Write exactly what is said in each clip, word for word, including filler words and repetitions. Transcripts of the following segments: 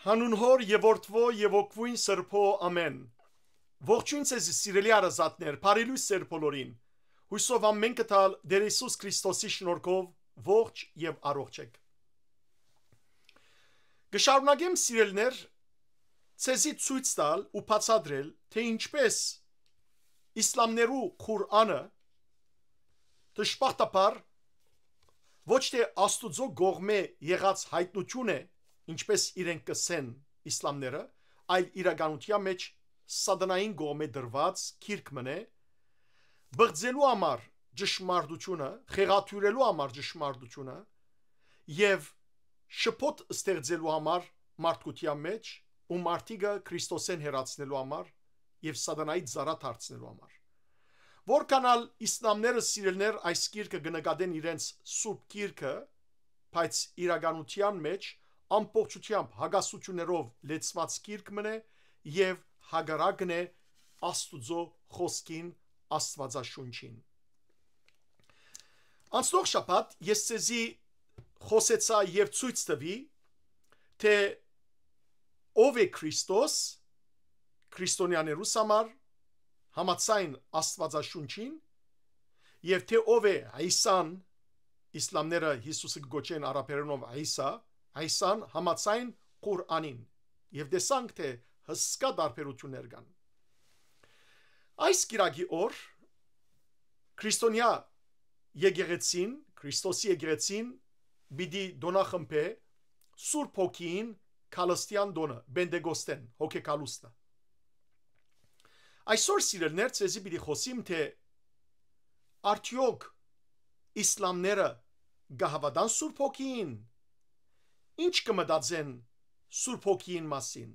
Հանուն Հօր եւ Որդւոյ եւ Հոգւոյն Սրբոյ, ամէն։ Ողջոյն ձեզի, սիրելի հարազատներ, բարի լոյս ձեր բոլորին։ Յուսով ամէնքը տալ Տէր Յիսուս Քրիստոսի շնորհքով ողջ եւ առողջ էք։ Կը շարունակեմ, սիրելիներ, ձեզի ցոյց տալ ու բացատրել, թէ ինչպէս իսլամներու Ղուրանը դժբախտաբար ոչ թէ Աստուծոյ կողմէ եղած յայտնութիւն է, ինչպէս իրենք կ'ըսեն իսլամները, այլ իրականութեան մէջ սատանային կողմէ տրուած գիրք մըն է, բղծելու համար ճշմարտութիւնը, խեղաթիւրելու համար ճշմարտութիւնը եւ շփոթ ստեղծելու համար մարդկութեան մէջ ու մարդիկը Քրիստոսէն հեռացնելու համար եւ սատանայի ծառա դարձնելու համար։ Որքան ալ իսլամները, սիրելիներ, այս գիրքը կը նկատեն իրենց սուրբ գիրքը, բայց իրականութեան մէջ ամբողջութեամբ հակասութիւններով լեցուած գիրք մըն է եւ հակառակն է Աստուծոյ խօսքին, Աստուածաշունչին։ Անցնող շաբաթ ես ձեզի խօսեցայ եւ ցոյց տուի, թէ ով է Քրիստոս քրիստոնեաներուս համար, համաձայն Աստուածաշունչին, եւ թէ ով է Յիսան, իսլամները Յիսուսը կը կոչեն արաբերենով Յիսա, Յիսան համաձայն Ղուրանին, եւ տեսանք թէ հսկայ տարբերութիւններ կան։ Այս կիրակի օր քրիստոնեայ եկեղեցին, Քրիստոսի եկեղեցին պիտի տօնախմբէ Սուրբ Հոգիին Քալստեան տօնը, Պենտեկոստէն, հոգեկալուստը։ Այսօր, սիրելիներ, ձեզի պիտի խօսիմ թէ արդեօք իսլամները կը հաւատան Սուրբ Հոգիին, ինչ կը մտածեն Սուրբ Հոգիին մասին,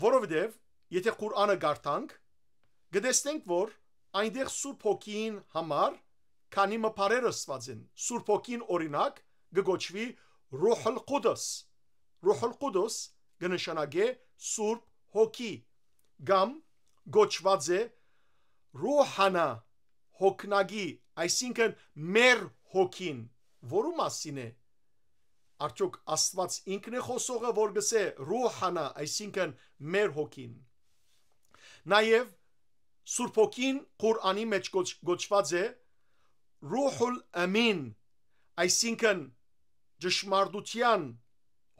որովհետեւ եթե Ղուրանը կարդանք, կը տեսնենք, որ այնտեղ Սուրբ Հոգիին համար քանի մը բառեր ըսուած են։ Սուրբ Հոգին, օրինակ, կը կոչուի Ռուհ ալ Ղուդս։ Ռուհ ալ Ղուդս կը նշանակէ Սուրբ Հոգի, կամ կոչուած է Ռուհանա, հոգնակի, այսինքն մեր հոգին, որու մասին է։ Արդյոք Աստուած ինքն է խօսողը, որ կ'ըսէ Ռուհանա, այսինքն մեր հոգին։ Նաեւ Սուրբ Հոգին Ղուրանի մէջ կոչ-, կոչուած է Ռուհ ալ Ամին, այսինքն ճշմարտութեան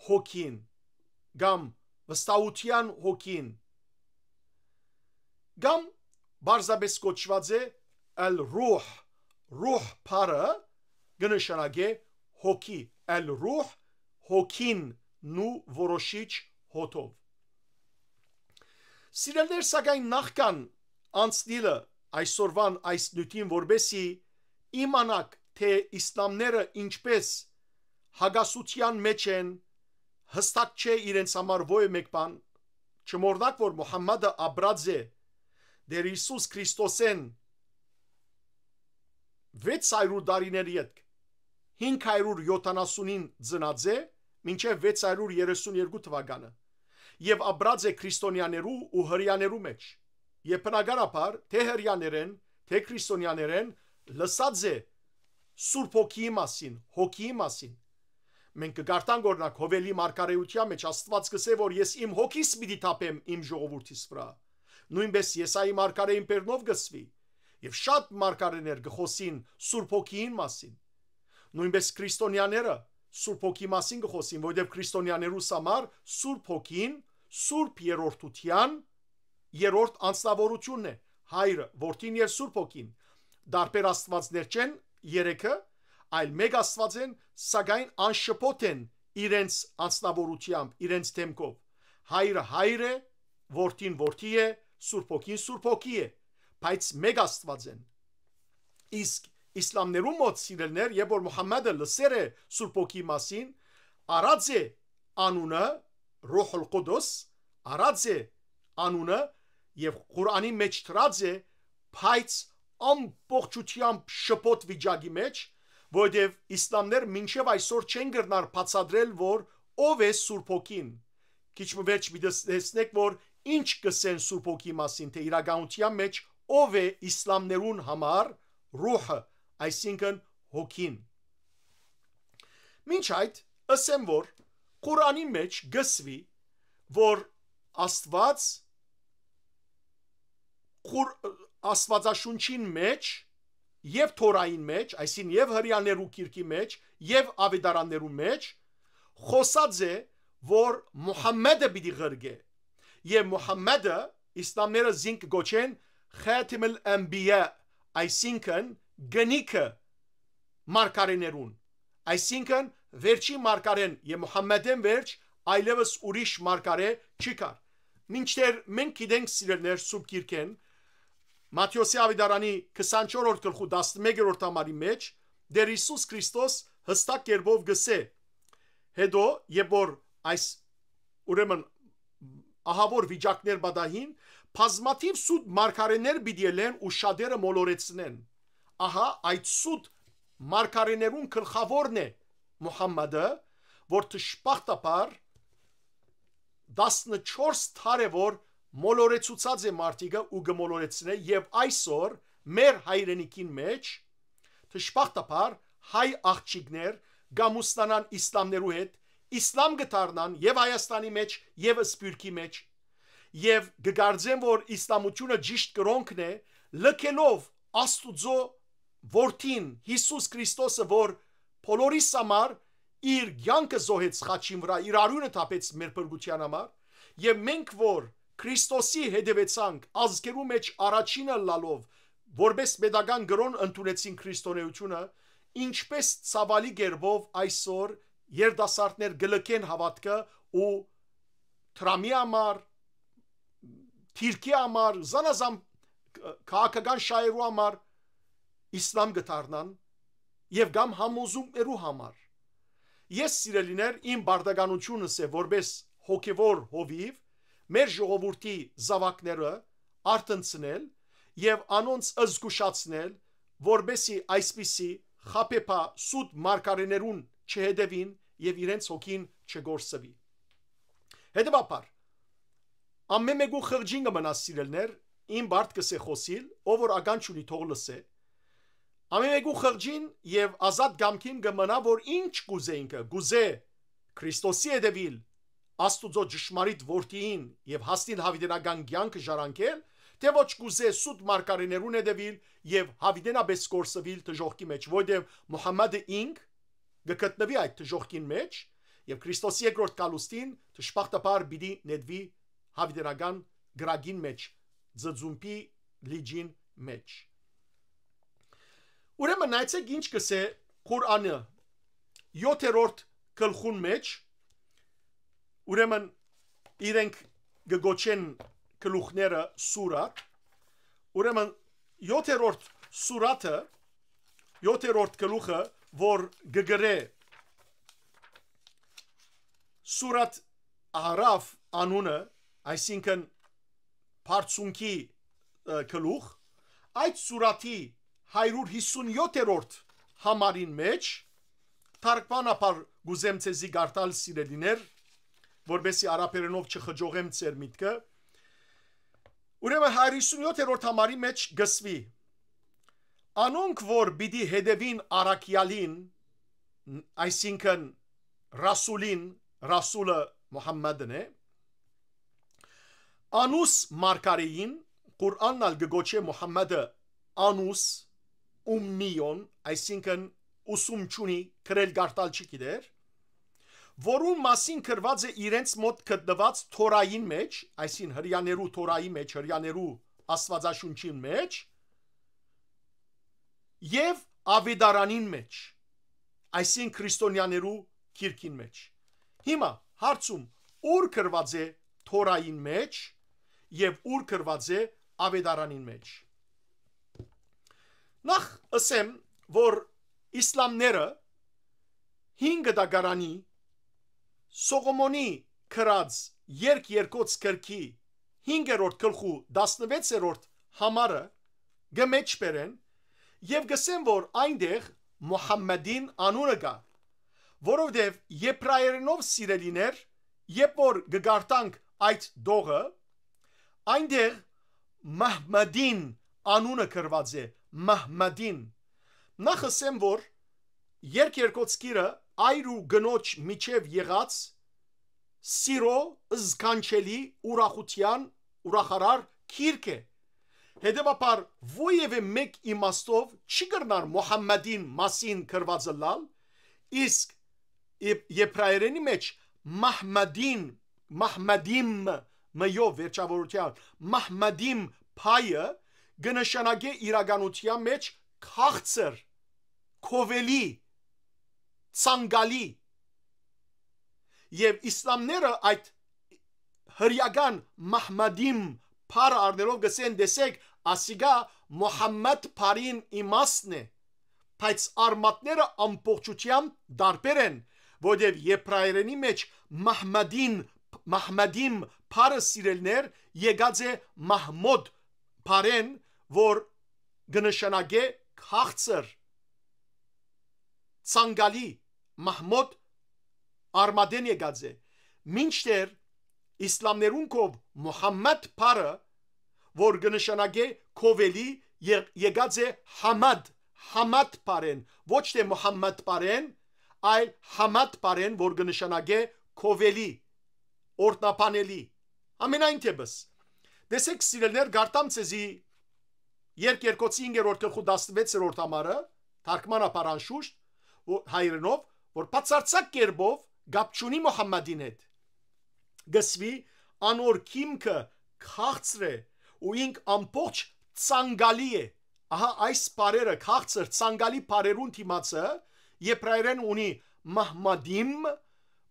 հոգին կամ վստահութեան հոգին, կամ պարզապէս կոչուած է Ալ Ռուհ, Ռուհ բառը կը նշանակէ հոգի, Ալ Ռուհ, հոգին, նու որոշիչ հոտով։ Սիրելիներ, սակայն նախքան անցնիլը այսօրվան այս նիւթին, որպէսզի իմանաք թէ իսլամները ինչպէս հակասութեան մէջ են, հստակ չէ իրենց համար ոյ մէկ բան, չմոռնաք, որ Մուհամմադը ապրած է Տէր Յիսուս Քրիստոսէն վեց հարիւր տարիներ ետք, հինգ հարիւր յոթանասունին ծնած է, մինչեւ վեց հարիւր երեսուն երկու թուականը, եւ ապրած է քրիստոնեաներու ու հրեաներու մէջ, եւ բնականաբար թէ հրեաներէն, թէ քրիստոնեաներէն լսած է Սուրբ Հոգիի մասին, հոգիի մասին։ Մենք կը կարդանք, օրինակ, Յովելի մարգարէութեան մէջ Աստուած կ'ըսէ, որ ես իմ հոգիս պիտի թափեմ իմ ժողովուրդիս վրայ։ Նոյնպէս Եսայի մարգարէին բերնով կ'ըսուի, եւ շատ մարգարէներ կը խօսին Սուրբ Հոգիին մասին։ Նոյնպէս քրիստոնեաները Սուրբ Հոգի մասին կը խօսին, որովհետեւ քրիստոնեաներուս համար Սուրբ Հոգին, Սուրբ Երրորդութեան երրորդ անձնաւորութիւնն է, Հայրը, Որդին եւ Սուրբ Հոգին։ Տարբեր Աստուածներ չեն երեքը, այլ մէկ Աստուած են, սակայն անշփոթ են իրենց անձնաւորութեամբ, իրենց դէմքով։ Հայրը Հայր է, Որդին Որդի է, Սուրբ Հոգին Սուրբ Հոգի է, բայց մէկ Աստուած են։ Իսկ իսլամներու մոտ, սիրելիներ, երբ որ Մուհամմադը լսեր է Սուրբ Հոգի մասին, առած է անունը, Ռուհ ալ Ղուդս, առած է անունը եւ Ղուրանի մէջ դրած է, բայց ամբողջութեամբ շփոթ վիճակի մէջ, որովհետեւ իսլամներ մինչեւ այսօր չեն կրնար բացատրել, որ ով է Սուրբ Հոգին։ Քիչ մը վերջ պիտի տեսնեք, որ ինչ կ'ըսեն Սուրբ Հոգի մասին, թէ իրականութեան մէջ ով է իսլամներուն համար Ռուհը, այսինքն հոգին։ Մինչ այդ, ըսեմ, որ Ղուրանի մէջ կը գսուի, որ Աստուած Ղուր-, Աստուածաշունչին մէջ եւ Թորային մէջ, այսինքն եւ հրեաներու գիրքի մէջ, եւ աւետարաններու մէջ, խօսած է, որ Մուհամմեդը պիտի ղրկէ։ Եւ Մուհամմեդը իսլամները զինք կը կոչեն Խաթիմլ Անբիա, այսինքն կնիքը մարգարեներուն, այսինքն վերջին մարգարեն եւ Մուհամմեդէն վերջ այլեւս ուրիշ մարգարէ չի կար։ Մինչդեռ մենք գիտենք, սիրելիներ, Սուրբ Գիրքէն, Մատթէոսի աւետարանի քսանչորսերորդ գլխու տասնմեկերորդ համարի մէջ, Տէր Յիսուս Քրիստոս յստակ կերպով կ'ըսէ, հետո, երբ որ այս, ուրեմն, ահաւոր վիճակներ պատահին, բազմաթիւ սուտ մարգարեներ պիտի ելլեն ու շատերը մոլորեցնեն։ Ահա այդ սուտ մարգարեներուն գլխաւորն է Մուհամմադը, որ դժբախտաբար տասնչորս դար է, որ մոլորեցուցած է մարդիկը ու կը մոլորեցնէ, եւ այսօր մեր հայրենիքին մէջ դժբախտաբար հայ աղջիկներ կ'ամուսնանան իսլամներու հետ, իսլամ կը դառնան եւ Հայաստանի մէջ, եւ Սփիւռքի մէջ, եւ կը կարծեն, որ իսլամութիւնը ճիշդ կրօնքն է, լքելով Աստուծոյ որդին Յիսուս Քրիստոսը, որ բոլորիս համար իր կեանքը զոհեց խաչին վրայ, իր արիւնը թափեց մեր փրկութեան համար, եւ մենք որ Քրիստոսի հետեւեցանք, ազգերու մէջ առաջինը ըլլալով, որպէս պետական կրօն ընդունեցին քրիստոնէութիւնը, ինչպէս ցաւալի կերպով այսօր երիտասարդներ կը լքեն հաւատքը ու դրամի համար, թիրքի համար, զանազան քաղաքական շահերու համար իսլամ կը դառնան, եւ կամ համոզումներու համար։ Ես, սիրելիներ, իմ պարտականությունս է որպէս հոգեվոր հովիւ մեր ժողովուրդի զաւակները արթնցնել եւ անոնց զգուշացնել, որպէսի այսպիսի խաբեբայ սուտ մարգարեներուն չհետեւին եւ իրենց հոգին չկորսուի։ Հետեւաբար, ամէն մէկու խղճին կը մնայ, սիրելիներ, իմ բարդ կ'ըսէ խօսիլ, ով որ ականջ ունի, թող լսէ։ Ամէն մէկու խղճին եւ ազատ կամքին կը մնայ, որ ինչ կ'ուզէ ինքը, կ'ուզէ Քրիստոսի հետեւիլ, Աստուծոյ ճշմարիտ որդիին եւ հասնիլ յաւիտենական կեանքը ժառանգել, թէ ոչ կ'ուզէ սուտ մարգարեներուն հետեւիլ եւ յաւիտենապէս կորսուիլ դժոխքի մէջ, որովհետեւ Մուհամմադը ինք կը գտնուի այդ դժոխքին մէջ, եւ Քրիստոսի երկրորդ գալուստին դժբախտաբար պիտի նետուի յաւիտենական կրակին մէջ, ծծումբի լիճին մէջ։ Ուրեմն նայեցէք ինչ կ'ըսէ Ղուրանը յոթերորդ գլխուն մէջ, ուրեմն իրենք կը գոչեն գլուխները սուրաթ, ուրեմն յոթերորդ սուրաթը, յոթերորդ գլուխը, որ կը գրէ Սուրաթ Աղրաֆ անունը, այսինքն բարձունքի, ը, գլուխ, այդ սուրաթի հարիւր յիսուն յոթերորդ համարին մէջ, թարգմանաբար կ'ուզեմ ձեզի կարդալ, սիրելիներ, որպեսզի արաբերենով չխճողեմ ձեր միտքը։ Ուրեմն հարիւր յիսուն յոթերորդ համարի մէջ կ'ըսուի. «Անոնք, որ պիտի հետեւին առաքեալին», այսինքն Ռասուլին, Ռասուլը Մուհամմադն է, անուս մարգարեին, Ղուրանն ալ կը գոչէ Մուհամմադը անուս, ումմիոն, այսինքն ուսում չունի, գրել կարդալ չի գիտեր, որուն մասին գրված է իրենց մոտ գտնուած Թորային մէջ, այսինքն հրեաներու Թորայի մէջ, հրեաներու Աստուածաշունչին մէջ, եւ Աւետարանին մէջ, այսինքն քրիստոնեաներու գիրքին մէջ։ Հիմա հարցում, ո՞ւր գրված է Թորային մէջ եւ ո՞ւր գրված է Աւետարանին մէջ։ Նախ ըսեմ, որ իսլամները հինգ դագարանի Սողոմոնի գրած Երկ երկոց գրքի հինգերորդ գլխու տասնվեցերորդ համարը կը մէջբերեն եւ կ'ըսեն, որ այնտեղ Մուհամմադին անունը կայ, որովհետեւ եբրայերենով, սիրելիներ, երբ որ կը կարդանք այդ դողը, այնտեղ Մահմադին անունը գրված է, Մահմադին։ Նախ ըսեմ, որ Երկ երկոց գիրը այր ու կնոջ միջեւ եղած սիրո, զգանչելի ուրախութեան ուրախարար գիրք է։ Հետեւաբար, որեւէ մէկ իմաստով չի կրնար Մուհամմադին մասին գրուած ըլլալ, իսկ ե-, եբրայերէնի մէջ Մահմադին, Մահմադիմ, մը-, մը-յով վերջաւորութեան, Մահմադիմ փայը կը նշանակէ իրականութեան մէջ քաղցր, քովելի, ցանկալի։ Եւ իսլամները այդ հրեական Մահմադիմ բառը առնելով կ'ըսեն, տեսեք, ասիկա Մուհամմադ բառին իմաստն է, բայց արմատները ամբողջութեամբ տարբեր են, որտեղ եբրայերէնի մէջ Մահմադին, Մահմադիմ բառը, սիրելիներ, եկած է Մահմոդ բառէն, որ կը նշանակէ քաղցր, ցանկալի, Մահմոդ արմատէն եկած է, մինչդեռ իսլամներուն կով Մուհամմադ բառը, որ կը նշանակէ քովելի, ե-, եկած է Համադ, Համադ բառէն, ոչ թէ Մուհամմադ բառէն, այլ Համադ բառէն, որ կը նշանակէ քովելի, օրհնաբանելի։ Ամենայն դեպս, տեսեք, սիրելիներ, կարդամ ձեզի Երկ Երկոցի հինգերորդ գլխու տասնվեցերորդ համարը, թարգմանաբար անշուշտ, որ հայերէնով, որ բացարձակ կերպով կապ չունի Մուհամմադին հետ։ Կ'ըսուի, անոր քիմքը քաղցր է ու ինք ամբողջ ցանկալի է։ Ահա այս բառերը, քաղցր, ցանկալի բառերուն դիմացը, եբրայերէն ունի Մահմադիմ,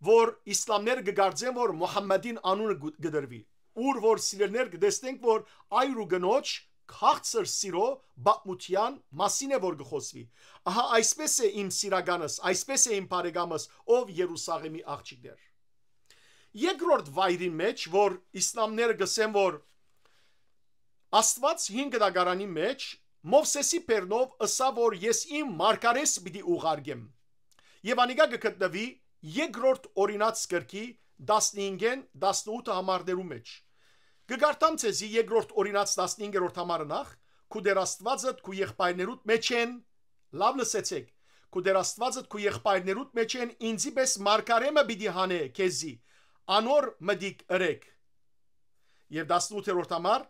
որ իսլամները կը կարծեն, որ Մուհամմադին անունը գու-, կը տրուի, ուր որ, սիրելիներ, կը տեսնենք, որ այր ու կնոջ քաղցր սիրո պատմութեան մասին է, որ կը խօսուի։ Ահա այսպես է, իմ սիրականս, այսպես է, իմ բարեկամս, ով Երուսաղեմի աղջիկներ։ Երկրորդ վայրին մէջ, որ իսլամները կ'ըսեն, որ Աստուած հին կտակարանի մէջ Մովսէսի բեռնով ըսաւ, որ ես իմ մարգարէս պիտի ուղարկեմ։ Եւ անիկա կը գտնուի երկրորդ Օրինաց գրքի տասնհինգէն տասնութ համարներու մէջ։ Կը կարդամ ձեզի երկրորդ Օրինաց տասնհինգերորդ համարը նախ, «Քու Տէր Աստուածդ քու եղբայրներուդ մէջէն», լաւ լսեցէք, «քու Տէր Աստուածդ քու եղբայրներուդ մէջէն ինծի պէս մարգարէ մը պիտի հանէ քեզի, անոր մտիկ ըրեք»։ Եւ տասնութերորդ համար,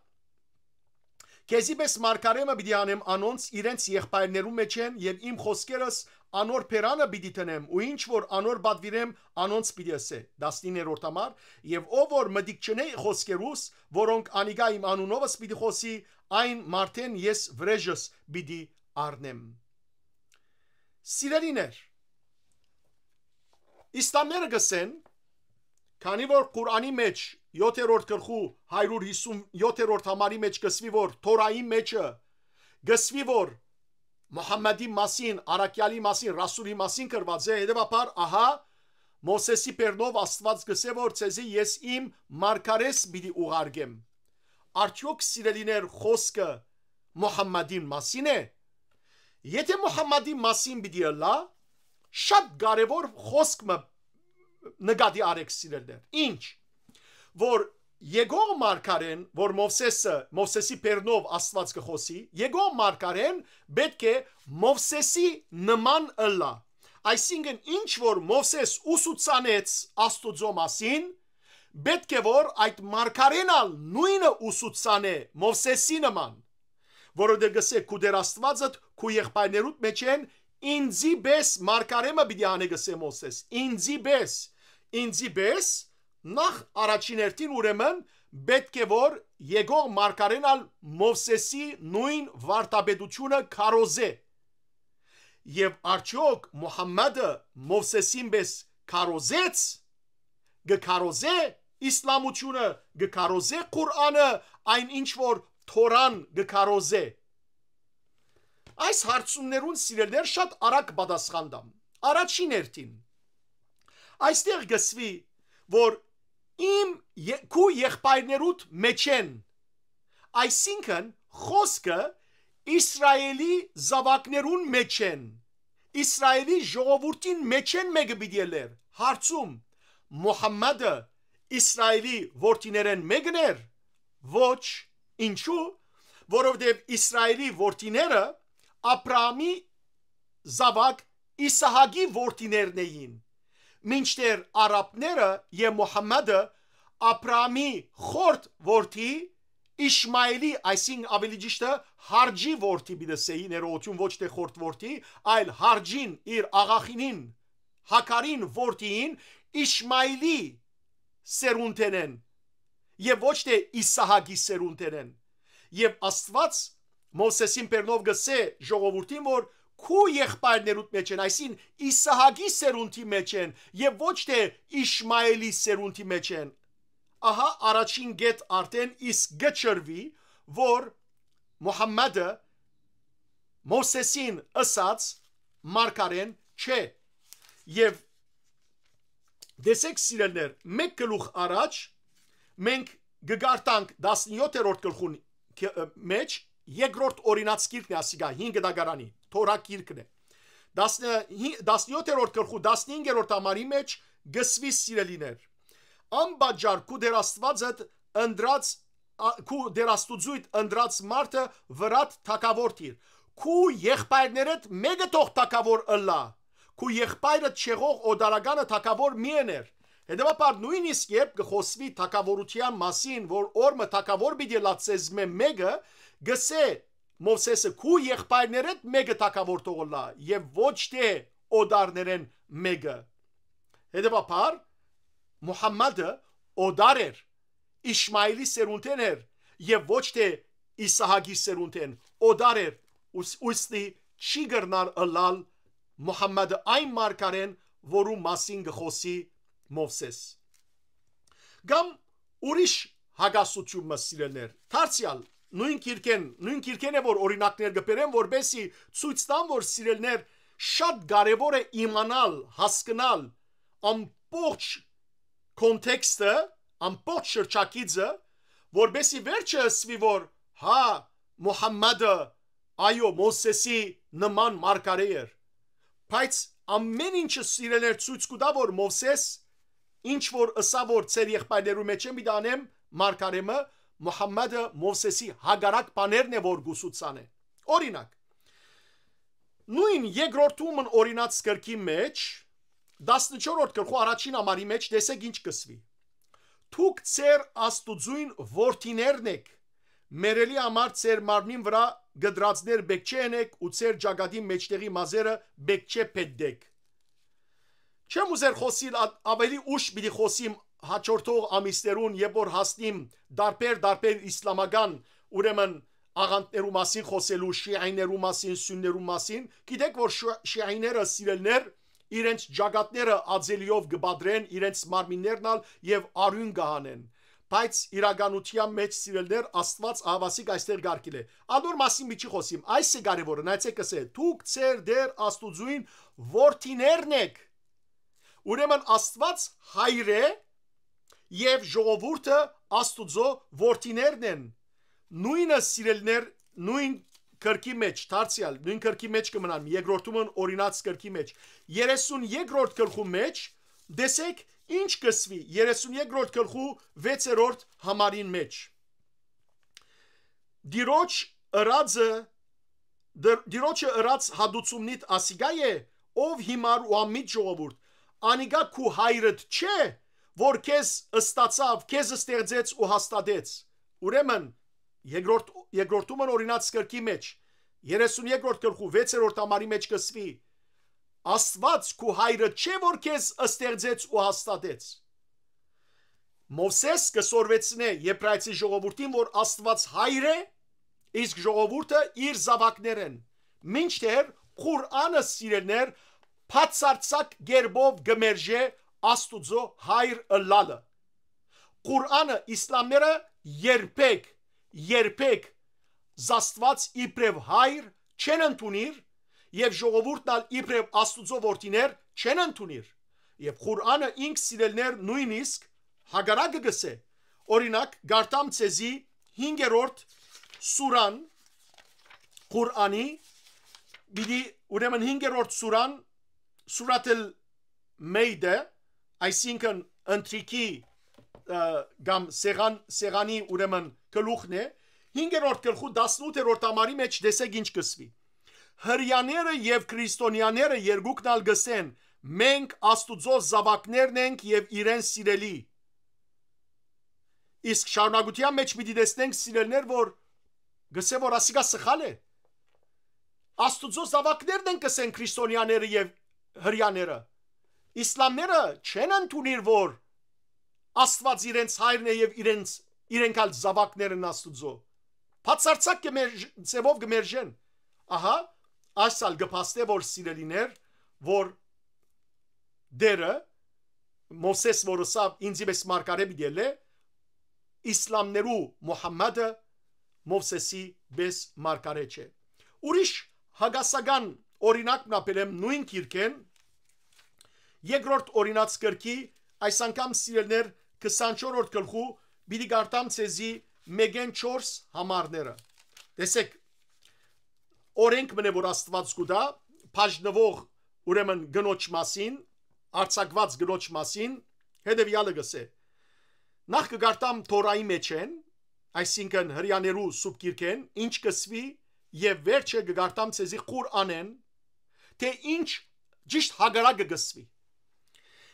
«Քեզի պէս մարգարէ մը պիտի անեմ անոնց իրենց եղբայրներու մէջէն եւ իմ խօսքերս անոր բերանը պիտի դնեմ ու ինչ որ անոր պատուիրեմ, անոնց պիտի ըսէ»։ Տասնիններորդ համար, «Եւ ով որ մտիկ չընէ խօսքերուս, որոնք անիկա իմ անունովս պիտի խօսի, այն մարդէն ես վրէժս պիտի առնեմ»։ Սիրելիներ, իսլամները կ'ըսեն, քանի որ Ղուրանի մէջ, յոթերորդ գլխու հարիւր հիսուն յոթերորդ համարի մէջ կ'ըսուի, որ Թորայի մէջը կ'ըսուի, որ Մուհամմադի մասին, առաքեալի մասին, Ռասուլի մասին գրուած է, հետեւաբար, ահա, Մովսէսի բեռնով Աստուած կ'ըսէ, որ ձեզի ես իմ մարգարէս պիտի ուղարկեմ։ Արդեօք, սիրելիներ, խօսքը Մուհամմադին մասին է։ Եթէ Մուհամմադի մասին պիտի ըլլայ, շատ կարեւոր խօսք մը նկատի առէք, սիրելիներ։ Ինչ, որ եկող մարգարէն, որ Մովսէսը, Մովսէսի բեռնով Աստուած կը խօսի, եկող մարգարէն պէտք է Մովսէսի նման ըլլայ։ Այսինքն, ինչ որ Մովսէս ուսուցանեց Աստուծոյ մասին, պէտք է որ այդ մարգարէն ալ նոյնը ուսուցանէ Մովսէսի նման, որովհետեւ կ'ըսէ, «Քու Տէր Աստուածդ քու եղբայրներուդ մէջէն ինծի պէս մարգարէ մը պիտի անէ», կ'ըսէ Մովսէս, «ինծի պէս, ինծի պէս», նախ առաջին հերթին, ուրեմն, պէտք է որ եկող մարգարէն ալ Մովսէսի նոյն վարդապետութիւնը քարոզէ։ Եւ արդեօք Մուհամմադը Մովսէսին պէս քարոզեց, կը քարոզէ իսլամութիւնը, կը քարոզէ Ղուրանը, այն ինչ որ Թորան կը քարոզէ։ Այս հարցումներուն, սիրելիներ, շատ արագ պատասխան տամ։ Առաջին հերթին, այստեղ կ'ըսուի, որ իմ ե-, քու եղբայրներուդ մէջէն, այսինքն, խօսքը Իսրայէլի զաւակներուն մէջէն, Իսրայէլի ժողովուրդին մէջէն մէկը պիտի ըլլէր։ Հարցում. Մուհամմադը Իսրայէլի որդիներէն մէկն էր։ Ոչ։ Ինչու՞։ Որովհետեւ Իսրայէլի որդիները Աբրահամի զաւակ Իսահակի որդիներն էին, մինչդեռ արաբները եւ Մուհամմադը Աբրահամի խորթ որդի Իշմայելի, այսինքն ավելի ճիշդը Հարջի որդի պիտի ասէի, ներողություն, ոչ թէ խորթ որդի, այլ Հարջին, իր աղախինին, Հագարին որդիին Իշմայելի սերունդէն են եւ ոչ թէ Իսահակի սերունդէն են։ Եւ Աստուած Մովսէսին բերնով կ'ըսէ ժողովուրդին, որ քու եղբայրներուդ մէջ են, այսինքն Իսահակի սերունդի մէջ են եւ ոչ թէ Իշմայելի սերունդի մէջ են։ Ահա առաջին կետ արդէն իսկ կը չրուի, որ Մուհամմադը Մովսէսին ըսած մարգարէն չէ։ Եւ տեսեք, սիրելիներ, մէկ գլուխ առաջ մենք կը կարդանք տասնեթերորդ գլխուն ք-, ը, մէջ, երկրորդ օրինաց գիրքն է ասիկա, հինգ դագարանի, Թորա գիրքն է։ Տասնհի-, տասնեթերորդ գլխու տասնհինգերորդ համարի մէջ կ'ըսուի, սիրելիներ. «Անպատճառ քու Տէր Աստուածդ ընտրած, ա, քու Տէր Աստուծոյդ ընտրած մարդը վրադ թագաւոր դիր։ Քու եղբայրներդ մէկը թող թագաւոր ըլլայ։ Քու եղբայրդ չեղող օտարականը թագաւոր մի ըներ»։ Հետեւաբար նոյնիսկ երբ կը խօսուի թագաւորութեան մասին, որ օր մը թագաւոր պիտի ըլլայ ձեզմէ մէկը, կ'ըսէ Մովսէսը. «Քու եղբայրներդ մէկը թագաւոր թող ըլլայ եւ ոչ թէ օտարներէն մէկը»։ Հետեւաբար Մուհամմադը օտար էր, Իշմայելի սերունդէն էր եւ ոչ թէ Իսահակի սերունդէն, օտար էր, ուս-, ուստի չի կրնար ըլլալ Մուհամմադը այն մարգարէն, որու մասին կը խօսի Մովսէս։ Կամ ուրիշ հակասութիւն մը, սիրելիներ, դարձեալ նոյն գիրքէն, նոյն գիրքէն է, որ օրինակներ կը բերեմ, որպեսզի ցոյց տամ, որ, սիրելիներ, շատ կարեւոր է իմանալ, հասկնալ ամբողջ կոնտեքստը, ամբողջ շրջագիծը, որպեսզի վերջը ըսուի, որ հա, Մուհամմադը, այո, Մովսէսի նման մարգարէ էր։ Բայց ամէն ինչը, սիրելիներ, ցոյց կու տայ, որ Մովսէս ինչ որ ըսաւ, որ ձեր եղբայրներու մէջ եմ պիտի անեմ մարգարէ մը, Մուհամմադը Մովսէսի հակառակ բաներն է, որ կ'ուսուցանէ։ Օրինակ, նոյն երկրորդումն օրինաց գրքի մէջ, տասնչորրորդ գլխու առաջին համարի մէջ, տեսեք ինչ կ'ըսուի. «Դուք ձեր Աստուծոյն որդիներն էք, մեռելի համար ձեր մարմնին վրայ կտրածներ պէտք չէ ընեք ու ձեր ճակատին մէջտեղի մազերը պէտք չէ փետտեք»։ Չեմ ուզեր խօսիլ, ա-, ավելի ուշ պիտի խօսիմ հաջորդող ամիսներուն, երբ որ հասնիմ տարբեր, տարբեր իսլամական, ուրեմն, աղանդներու մասին խօսելու, շիայիներու մասին, սուններու մասին։ Գիտեք, որ շու-, շիայիները, սիրելիներ, իրենց ճակատները ածելիով կը պատռեն, իրենց մարմիններն ալ, եւ արիւն կը հանեն։ Բայց իրականութեան մէջ, սիրելիներ, Աստուած ահաւասիկ այստեղ կ'արգիլէ։ Անոր մասին մի չի խօսիմ, այս է կարեւորը, նայեցեք, կ'ըսէ. «Դուք ձեր Տէր Աստուծոյն որդիներն էք»։ Ուրեմն Աստուած հայր է եւ ժողովուրդը Աստուծոյ որդիներն են։ Նոյնը, սիրելիներ, նոյն գրքի մէջ, դարձեալ, նոյն գրքի մէջ կը մնամ, երկրորդումն օրինաց գրքի մէջ, երեսուն երկրորդ գլխու մէջ, տեսեք ինչ կ'ըսուի, երեսուն երկրորդ գլխու վեցերորդ համարին մէջ. «Տիրոջ ըրածը, դր-, Տիրոջը ըրած հատուցումնիդ ասիկա է, ով հիմար ու անմիտ ժողովուրդ, անիկա քու հայրդ չէ, որ քեզ ստացաւ, քեզ ստեղծեց ու հաստատեց»։ Ուրեմն, երկրորդ, երկրորդումն օրինաց գրքի մէջ, երեսուն երկրորդ գլխու վեցերորդ համարի մէջ կ'ըսուի. «Աստուած քու հայրը չէ, որ քեզ ստեղծեց ու հաստատեց»։ Մովսէս կը սորվեցնէ Եբրայեցի ժողովուրդին, որ Աստուած հայր է, իսկ ժողովուրդը իր զաւակներէն, մինչդեռ Ղուրանը, սիրելիներ, բացարձակ կերպով կը մերժէ Աստուծոյ հայր ըլլալը։ Ղուրանը, իսլամները երբեք, երբեք Աստուած իբրեւ հայր չեն ընդունիր եւ ժողովուրդն ալ իբրեւ Աստուծոյ որդիներ չեն ընդունիր։ Եւ Ղուրանը ինք, սիրելիներ, նոյնիսկ հակառակը կ'ըսէ։ Օրինակ, կարդամ ձեզի հինգերորդ սուրան Ղուրանի, պիտի, ուրեմն, հինգերորդ սուրան, Սուրաթ ալ Մեյդե, այսինքն ընթրիքի, ը, կամ սեղան-, սեղանի, ուրեմն, գլուխն է, հինգերորդ գլխու տասնութերորդ համարի մէջ, տեսեք ինչ կ'ըսուի. «Հրեաները եւ քրիստոնեաները երկուքն ալ կ'ըսեն, մենք Աստուծոյ զաւակներն ենք եւ իրեն սիրելի։ Իսկ շարունակութեան մէջ պիտի տեսնենք, սիրելիներ, որ գսէ, որ ասիկա սխալ է։ Աստուծոյ զաւակներն են, կսեն քրիստոնեաները եւ հրեաները։ Իսլամները չեն ընդունիր, որ Աստուած իրենց հայրն է եւ իրենց, իրենք ալ զաւակներ են Աստուծոյ։ Բացարձակ կը մերժ-, ձեւով կը մերժեն։ Ահա, այս ալ կը փաստէ, որ, սիրելիներ, որ Տերը, Մովսէս որ ըսաւ, «Ինծի պէս մարգարէ պիտի ելլէ», իսլամներու Մուհամմադը Մովսէսի պէս մարգարէ չէ։ Ուրիշ հակասական օրինակ մը ալ եմ նոյն գիրքէն, երկրորդ օրինաց գրքի, այս անգամ, սիրելիներ, քսանչորսերորդ գլխու, պիտի կարդամ ձեզի մէկէն չորս համարները։ Տեսեք, օրենք մնե որ Աստուած կու տայ, բաժնուող, ուրեմն, կնոջ մասին, արձակուած կնոջ մասին, հետեւեալը կ'ըսէ. նախ կը կարդամ Թորայի մէջէն, այսինքն հրեաներու սուրբ գիրքէն, ինչ կ'ըսուի, եւ վերջը կը կարդամ ձեզի Ղուրանէն, թէ ինչ ճիշդ հակառակը կ'ըսուի։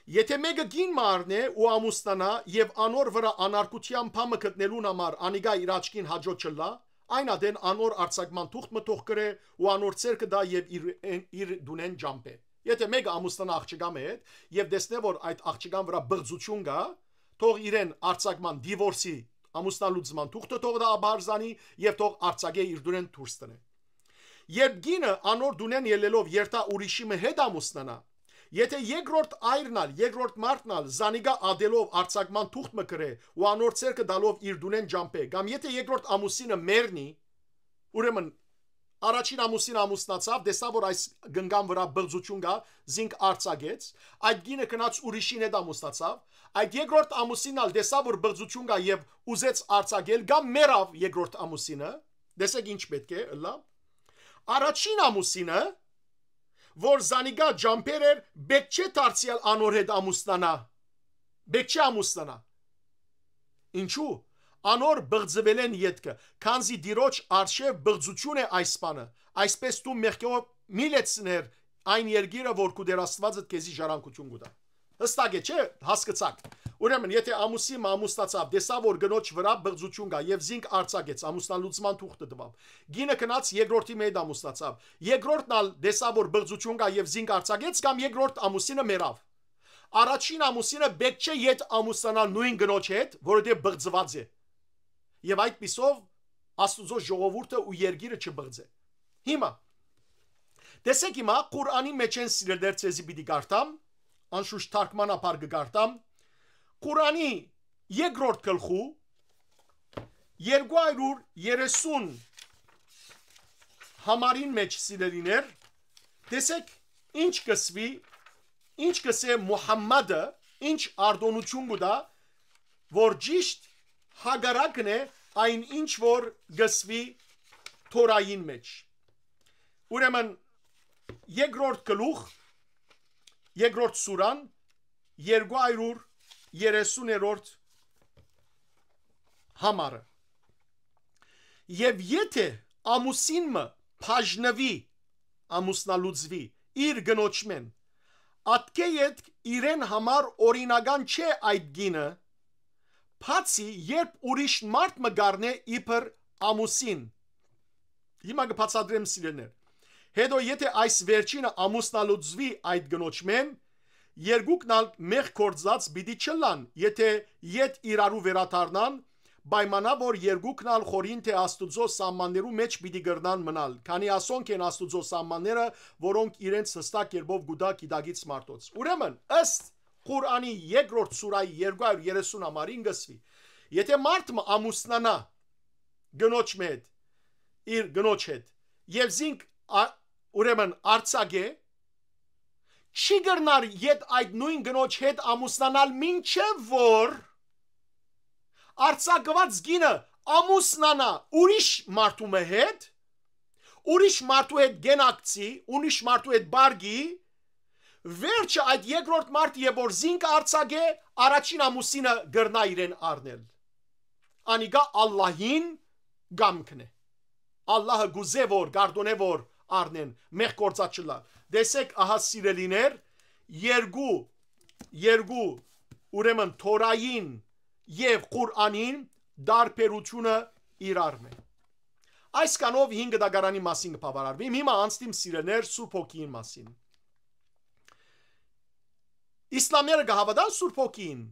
Եթէ մէկը կին մը առնէ ու ամուսնանայ եւ անոր վրայ անարգութեան բան մը գտնելուն համար անիկա իր աչքին հաճոյ չըլլայ, այն ատեն անոր արձակման թուղթ մը թող կրէ ու անոր ձեռքը տայ եւ իր, իր դունէն ճամբէ։ Եթէ մէկը ամուսնանայ աղջկան մը հետ եւ տեսնէ, որ այդ աղջկան վրայ պղծութիւն կայ, թող իրեն արձակման, դիվորսի, ամուսնալուծման թուղթը թող տայ աբարզանի եւ թող արձակէ, իր դունէն դուրս տնէ։ Երբ կինը անոր դունէն ելլելով երթայ ուրիշի մը հետ ամուսնանայ, եթէ երկրորդ այրն ալ, երկրորդ մարդն ալ զանիկա ատելով արձակման թուղթ մը կրէ ու անոր ձեռքը տալով իր դունէն ճամբէ, կամ եթէ երկրորդ ամուսինը մեռնի, ուրեմն առաջին ամուսինը ամուսնացաւ, տեսաւ, որ այս կնկան վրայ պղծութիւն կայ, զինք արձակեց, այդ կինը գնաց ուրիշին հետ ամուսնացաւ, այդ երկրորդ ամուսինն ալ տեսաւ, որ պղծութիւն կայ եւ ուզեց արձակել, կամ մեռաւ երկրորդ ամուսինը, տեսեք ինչ պէտք է ըլլայ։ Առաջին ամուսինը, որ զանիկա ճամբեր էր, պէտք չէ դարձեալ անոր հետ ամուսնանայ։ Պէտք չէ ամուսնանայ։ Ինչու՞։ Անոր պղծուելէն ետքը, քանզի Տիրոջ առջեւ պղծութիւն է այս բանը, այսպէս դուն մեղքով մի լեցներ այն երկիրը, որ քու Տէր Աստուածդ քեզի ժառանգութիւն կու տայ։ Հստակ է, չէ՞, հասկցաք։ Ուրեմն, եթէ ամուսին մը ամուսնացաւ, տեսաւ, որ կնոջ վրայ պղծութիւն կայ եւ զինք արձակեց, ամուսնալուծման թուղթը տուաւ։ Կինը գնաց երկրորդի մը հետ ամուսնացաւ։ Երկրորդն ալ տեսաւ, որ պղծութիւն կայ եւ զինք արձակեց, կամ երկրորդ ամուսինը մեռաւ։ Առաջին ամուսինը պէտք չէ ետ ամուսնանալ նոյն կնոջ հետ, որովհետեւ պղծուած է։ Եւ այդպիսով Աստուծոյ ժողովուրդը ու երկիրը չպղծէ։ Հիմա, տեսեք հիմա, Ղուրանի մէջէն, սիրելիներ, ձեզի պիտի կարդամ, անշուշտ թարգմանաբար կը կարդամ, Ղուրանի երկրորդ գլխու երկու հարիւր երեսուն համարին մէջ, սիրելիներ, տեսեք ինչ կ'ըսուի, ինչ կ'ըսէ Մուհամմադը, ինչ արտօնութիւն կու տայ, որ ճիշդ հակառակն է այն, ինչ որ կ'ըսուի Թորային մէջ։ Ուրեմն, երկրորդ գլուխ, երկրորդ սուրան, երկու հարիւր երեսուներորդ համարը։ Եւ եթէ ամուսին մը բաժնուի, ամուսնալուծուի իր կնոջմէն, ատկէ ետք իրեն համար օրինական չէ այդ կինը, բացի երբ ուրիշ մարդ մը կ'առնէ իբր ամուսին։ Հիմա կը բացատրեմ, սիրելիներ։ Հետո եթէ այս վերջինը ամուսնալուծուի այդ կնոջմէն, երկուքն ալ մեղք գործած պիտի չըլլան, եթէ ետ իրարու վերադառնան, պայմանա որ երկուքն ալ խորհին թէ Աստուծոյ սահմաններու մէջ պիտի կրնան մնալ, քանի ասոնք են Աստուծոյ սահմանները, որոնք իրենց հստակ կերպով կու տայ գիտակից մարդոց։ Ուրեմն, ըստ Ղուրանի երկրորդ սուրայի երկու հարիւր երեսուն համարին կ'ըսուի. եթէ մարդ մը ամուսնանայ կնոջ մը հետ, իր կնոջ հետ, եւ զինք, ա-, ուրեմն, արձակէ, չի կրնար ետ այդ նոյն կնոջ հետ ամուսնանալ, մինչեւ որ արձակուած կինը ամուսնանայ ուրիշ մարդու մը հետ, ուրիշ մարդու հետ կենակցի, ուրիշ մարդու հետ պարկի, վերջը այդ երկրորդ մարդը, երբ որ զինք արձակէ, առաջին ամուսինը կրնայ իրեն առնել։ Անիկա Ալլահին կամքն է։ Ալլահը կ'ուզէ որ, կ'արտօնէ որ առնեն, մեղք գործած չըլլայ։ Տեսեք, ահա, սիրելիներ, երկու, երկու, ուրեմն Թորային եւ Ղուրանին տարբերությունը իրար մէ։ Այսքանով հին գտակարանի մասին կը բաւարարվիմ, հիմա անցնիմ սիրելիներ Սուրբ Հոգիին մասին։ Իսլամները կը հաւատան Սուրբ Հոգիին,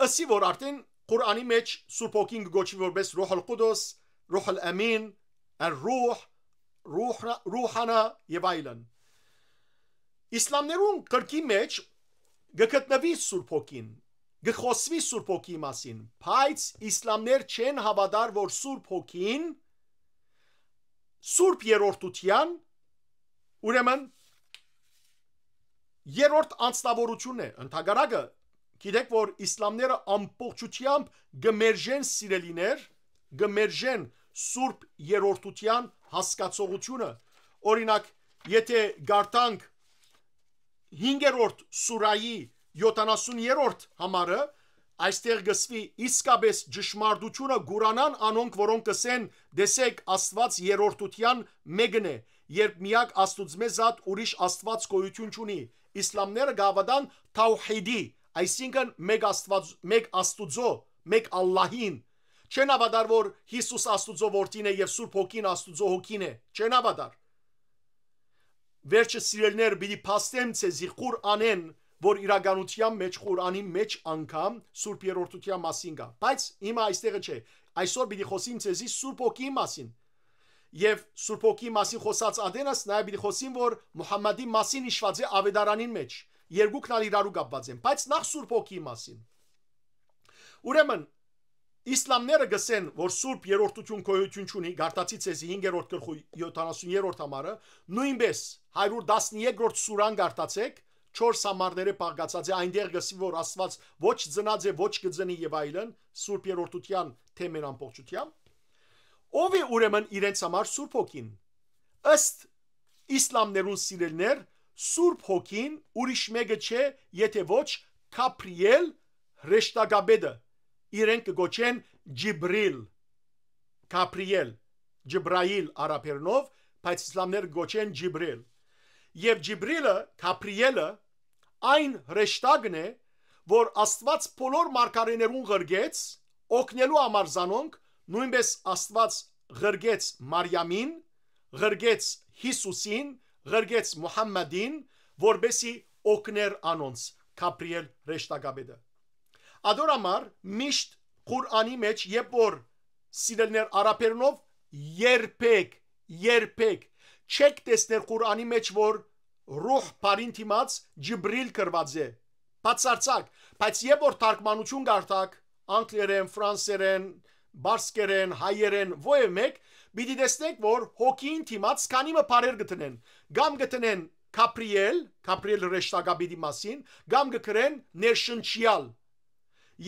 ըսի որ արդեն Ղուրանի մեջ Սուրբ Հոգին կը գոչուի որպես Ռուհ ալ Ղուդուս, Ռուհ ալ Ամին, Ալ Ռուհ, Ռուհ-, Ռուհանա եւ այլն։ Իսլամներուն կրկի մեջ կը գտնուի Սուրբ Հոգին, կը խօսուի Սուրբ Հոգի մասին, բայց իսլամներ չեն հաւատար որ Սուրբ Հոգին Սուրբ Երրորդութեան, ուրեմն երրորդ անձնաւորութիւնն է։ Ընդհակառակը, գիտեք որ իսլամները ամբողջությամբ կը մերժեն սիրելիներ, կը մերժեն Սուրբ Երրորդութեան հասկացողությունը։ Օրինակ, եթե գարտանք հինգերորդ սուրայի յոթանասուն երրորդ համարը, այստեղ կսուի իսկապես ճշմարտությունը կուրանան անոնք, որոնք կսեն, «Տեսեք, Աստուած երրորդութեան մէկն է, երբ միակ Աստուծմէ զատ ուրիշ Աստուած գոյություն չունի»։ Իսլամները կհաւատան թաուհիդի, այսինքն մեկ Աստուած, մեկ Աստուծոյ, մեկ Ալլահին։ Չեն հաւատար որ Յիսուս Աստուծոյ որդին է եւ Սուրբ Հոգին Աստուծոյ հոգին է։ Չեն հաւատար։ Վերջը, սիրելիներ, պիտի փաստեմ ձեզի Ղուրանեն, որ իրականութեան մեջ, Ղուրանի մեջ անգամ Սուրբ Երրորդութեան մասին կայ։ Բայց հիմա այստեղը չէ։ Այսօր պիտի խօսիմ ձեզի Սուրբ Հոգիի մասին։ Եւ Սուրբ Հոգիի մասին խօսած ատենս նաեւ պիտի խօսիմ որ Մուհամմադի մասին յիշուած է Աւետարանին մեջ։ Երկուքն ալ իրարու կապուած են, բայց նախ Սուրբ Հոգիի մասին։ Ուրեմն, իսլամները կ'ըսեն որ Սուրբ Երրորդութիւն գոյութիւն չունի, գարտացի ձեզի հինգերորդ գլխու յոթանասուն երրորդ համարը, նոյնպէս հարիւր տասներկրորդ սուրան գարտացէք, չորս համարներէ բաղկացած է, այնտեղ կ'ըսի որ Աստուած ոչ ծնած է, ոչ կը ծնի եւ այլն, Սուրբ Երրորդութեան թեմեն ամբողջութեամբ։ Ո՞վ է ուրեմն իրենց համար Սուրբ Հոգին։ Ըստ իսլամներուն, սիրելիներ, Սուրբ Հոգին ուրիշ մէկը չէ, եթէ ոչ Գաբրիել հրեշտակապետը, իրենք կը գոչեն Ջիբրիլ, Գաբրիել, Ջիբրայիլ արաբերնով, բայց իսլամները կը գոչեն Ջիբրիլ։ Եւ Ջիբրիլը, Գաբրիելը այն հրեշտակն է, որ Աստուած բոլոր մարգարէներուն ղրկեց, օգնելու համար զանոնք, նոյնպէս Աստուած ղրկեց Մարիամին, ղրկեց Յիսուսին, ղրկեց Մուհամմադին, որպեսի օգներ անոնց, Գաբրիել հրեշտակապետը։ Ադոր համար միշտ Ղուրանի մեջ, երբ որ, սիրելիներ, արաբերնով երբեք, երբեք չեք տեսներ Ղուրանի մեջ որ Ռուհ բառին դիմաց Ջիբրիլ գրուած է, բացարձակ, բայց երբ որ թարգմանութիւն կարդաք, անգլերեն, ֆրանսերեն, բարսկերեն, հայերեն, ովեւ մէկ, պիտի տեսնեք որ հոգիին դիմաց քանի մը բառեր կը դնեն, կամ կը դնեն Գաբրիել, Գաբրիել հրեշտակապետի մասին, կամ կը գրեն ներշնչեալ։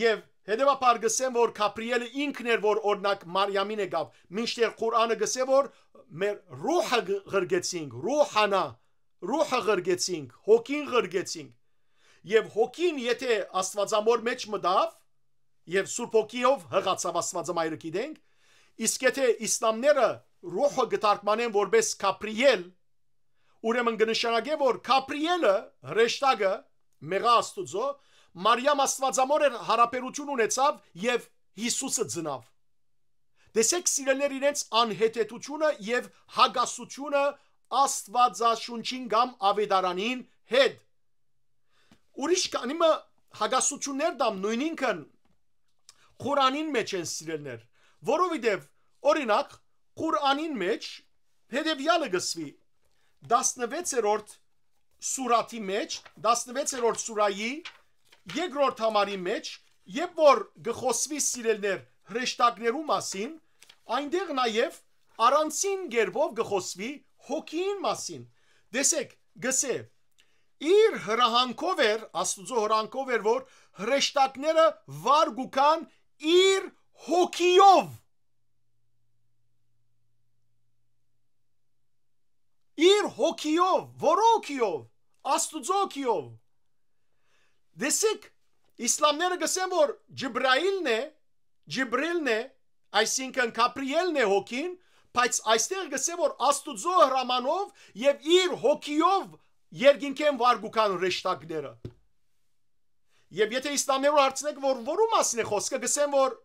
Եւ հետեւաբար կ'ըսեն որ Գաբրիելը ինքն էր որ օրինակ Մարիամին եկաւ, մինչդեռ Ղուրանը կ'ըսէ որ մեր ռուհը ղ-, ղրկեցինք, ռուհանա, ռուհը ղրկեցինք, հոգին ղրկեցինք։ Եւ հոգին, եթե Աստուածամոր մեջ մտաւ, եւ Սուրբ Հոգիով յղացաւ Աստուածամայրը, գիտենք, իսկ եթե իսլամները ռուհը կը թարգմանեն որպես Գաբրիել, ուրեմն կը նշանակէ որ Գաբրիելը, հրեշտակը, մեղա Աստուծոյ, Մարիամ Աստուածամոր էր, յարաբերութիւն ունեցաւ եւ Յիսուսը ծնաւ։ Տեսեք, սիրելիներ, իրենց անհեթեթությունը եւ հակասությունը Աստուածաշունչին կամ Աւետարանին հետ։ Ուրիշ քանի մը հակասություններ դամ նոյնինքն Ղուրանին մեջ են, սիրելիներ, որովհետեւ, օրինակ, Ղուրանին մեջ հետեւեալը կ'ըսուի, տասնվեցերորդ սուրաթի մեջ, տասնվեցերորդ սուրայի երկրորդ համարի մեջ, երբ որ կը խօսուի, սիրելիներ, հրեշտակներու մասին, այնտեղ նաեւ առանձին կերպով կը խօսուի հոգիին մասին։ Տեսեք, կ'ըսէ. «Իր հրահանգով էր, Աստուծոյ հրահանգով էր, որ հրեշտակները վար կու գան իր հոգիով»։ Իր հոգիով, որո հոգիով, Աստուծոյ հոգիով։ Տեսեք, իսլամները կ'ըսեն որ Ջիբրայիլն է, Ջիբրիլն է, այսինքն Գաբրիելն է հոգին, բայց այստեղ կ'ըսէ որ Աստուծոյ հրամանով եւ իր հոգիով երկինքէն վար կու գան հրեշտակները։ Եւ եթե իսլամներուն հարցնէք, որ որու մասին է խոսքը, կ'ըսեն, որ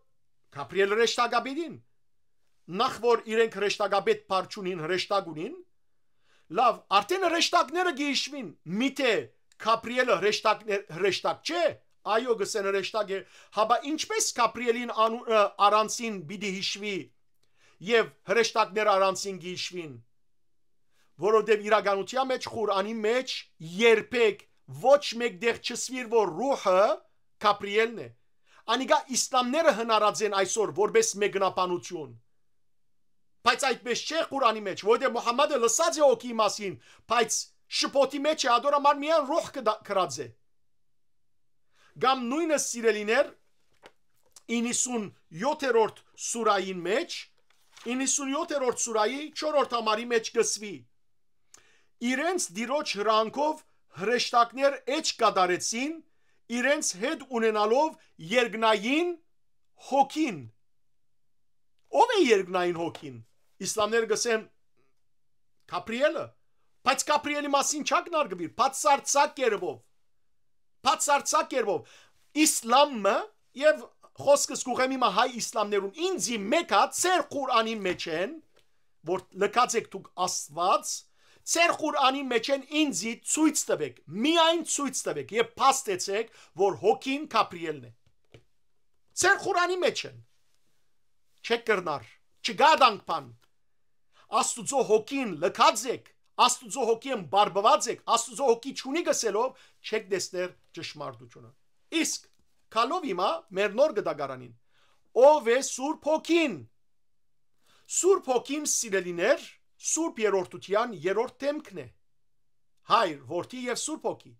Գաբրիէլ հրեշտակապետին, նախ որ իրենք հրեշտակապետ բառ չունին, հրեշտակ ունին, լաւ, արդեն հրեշտակները կը յիշուին, միթէ Գաբրիէլը հրեշտակներ-, հրեշտակ չէ, այո, կ'ըսեն, հրեշտակ է, հապա ինչպէս Գաբրիէլին անունը առանձին պիտի յիշուի եւ հրեշտակները առանձին կը յիշուին, որովհետեւ իրականութեան մէջ, Ղուրանի մէջ երբեք ոչ մէկ տեղ չ'ըսուիր, որ Ռուհը Գաբրիէլն է։ Անիկա իսլամները հնարած են այսօր որպէս մեկնաբանություն։ Բայց այդպէս չէ Ղուրանի մէջ, որովհետեւ Մուհամմադը լսած է հոգիի մասին, բայց շփոթի մէջ է, ատոր համար միայն Ռուհ կը դա-, գրած է։ Կամ նոյնը, սիրելիներ, իննսունյոթերորդ սուրային մէջ, իննսունյոթերորդ սուրայի չորրորդ համարի մէջ կ'ըսուի. «Իրենց Տիրոջ հրանքով հրեշտակներ էջ կատարեցին, իրենց հետ ունենալով երկնային հոգին»։ Ո՞վ է երկնային հոգին։ Իսլամները կ'ըսեն Գաբրիէլը, բայց Գաբրիէլի մասին չ'ակնարկուիր, բացարձակ կերպով, բացարձակ կերպով։ Իսլամը, եւ խոսքս կ'ուղղեմ հիմա հայ իսլամներուն, ինձի մեկա ձեր Ղուրանի մէջէն, որ լքած էք դուք Աստուած, ձեր Ղուրանի մէջէն ինձի ցոյց տուէք, միայն ցոյց տուէք եւ փաստեցէք, որ հոգին Գաբրիէլն է։ Ձեր Ղուրանի մէջէն։ Չեք կրնար, չկայ դանք բան։ Աստուծոյ հոգին լքած էք, Աստուծոյ հոգին բարբուած էք, Աստուծոյ հոգի չունի գսելով, չեք տեսներ ճշմարտությունը։ Իսկ քալով հիմա մեր նոր գտակարանին, ո՞վ է Սուրբ Հոգին։ Սուրբ Հոգին, սիրելիներ, Սուրբ Երրորդութեան երրորդ դէմքն է, Հայր, Որդի եւ Սուրբ Հոգի։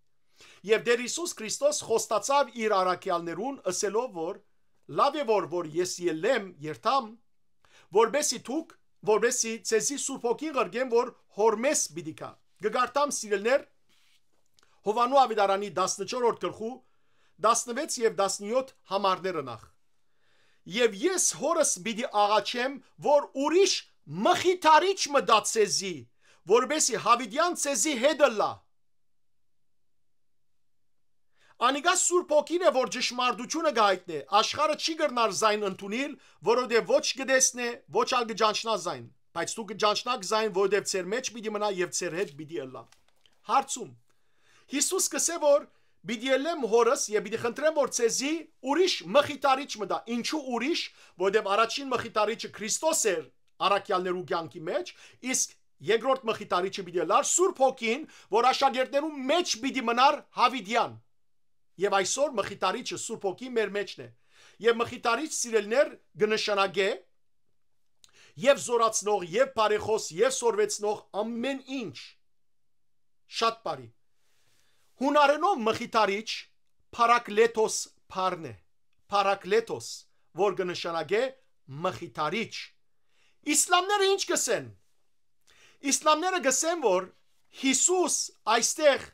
Եւ Տէր Յիսուս Քրիստոս խոստացաւ իր առաքեալներուն, ըսելով, որ լաւ է որ, որ ես ելլեմ, երթամ, որպեսի դուք, որպեսի ձեզի Սուրբ Հոգին ղրկեմ, որ Հօրմէս պիտի գայ։ Կը կարդամ, սիրելիներ, Յովհաննու աւետարանի տասնչորսերորդ գլխու տասնվեց եւ տասնյոթ համարները նախ։ «Եւ ես Հօրս պիտի աղաչեմ, որ ուրիշ մխիթարիչ մը տայ ձեզի, որպեսի յաւիտեան ձեզի հետ ըլլայ»։ Անիկա Սուրբ Հոգին է, որ ճշմարտությունը կը յայտնէ, աշխարհը չի կրնար զայն ընդունիլ, որովհետեւ ոչ կը տեսնէ, ոչ ալ կը ճանչնայ զայն, բայց դուք կը ճանչնաք զայն, որովհետեւ ձեր մէջ պիտի մնայ եւ ձեր հետ պիտի ըլլայ։ Հարցում. Յիսուս կ'ըսէ, որ պիտի ելլեմ Հօրս եւ պիտի խնդրեմ, որ ձեզի ուրիշ մխիթարիչ մը տայ։ Ինչու ուրիշ, որովհետեւ առաջին մխիթարիչը Քրիստոս էր առաքեալներու կեանքի մէջ, իսկ երկրորդ մխիթարիչը պիտի ըլլար Սուրբ Հոգին, որ աշակերտներու մէջ պիտի մնար յաւիտեան։ Եւ այսօր մխիթարիչը Սուրբ Հոգին մեր մէջն է։ Եւ մխիթարիչ, սիրելիներ, կը նշանակէ եւ զորացնող, եւ բարեխօս, եւ սորվեցնող, ամէն ինչ։ Շատ բարի։ Յունարէնով մխիթարիչ Փարակլետոս բառն է։ Փարակլետոս, որ կը նշանակէ մխիթարիչ։ Իսլամները ինչ կ'ըսեն։ Իսլամները կ'ըսեն, որ Յիսուս այստեղ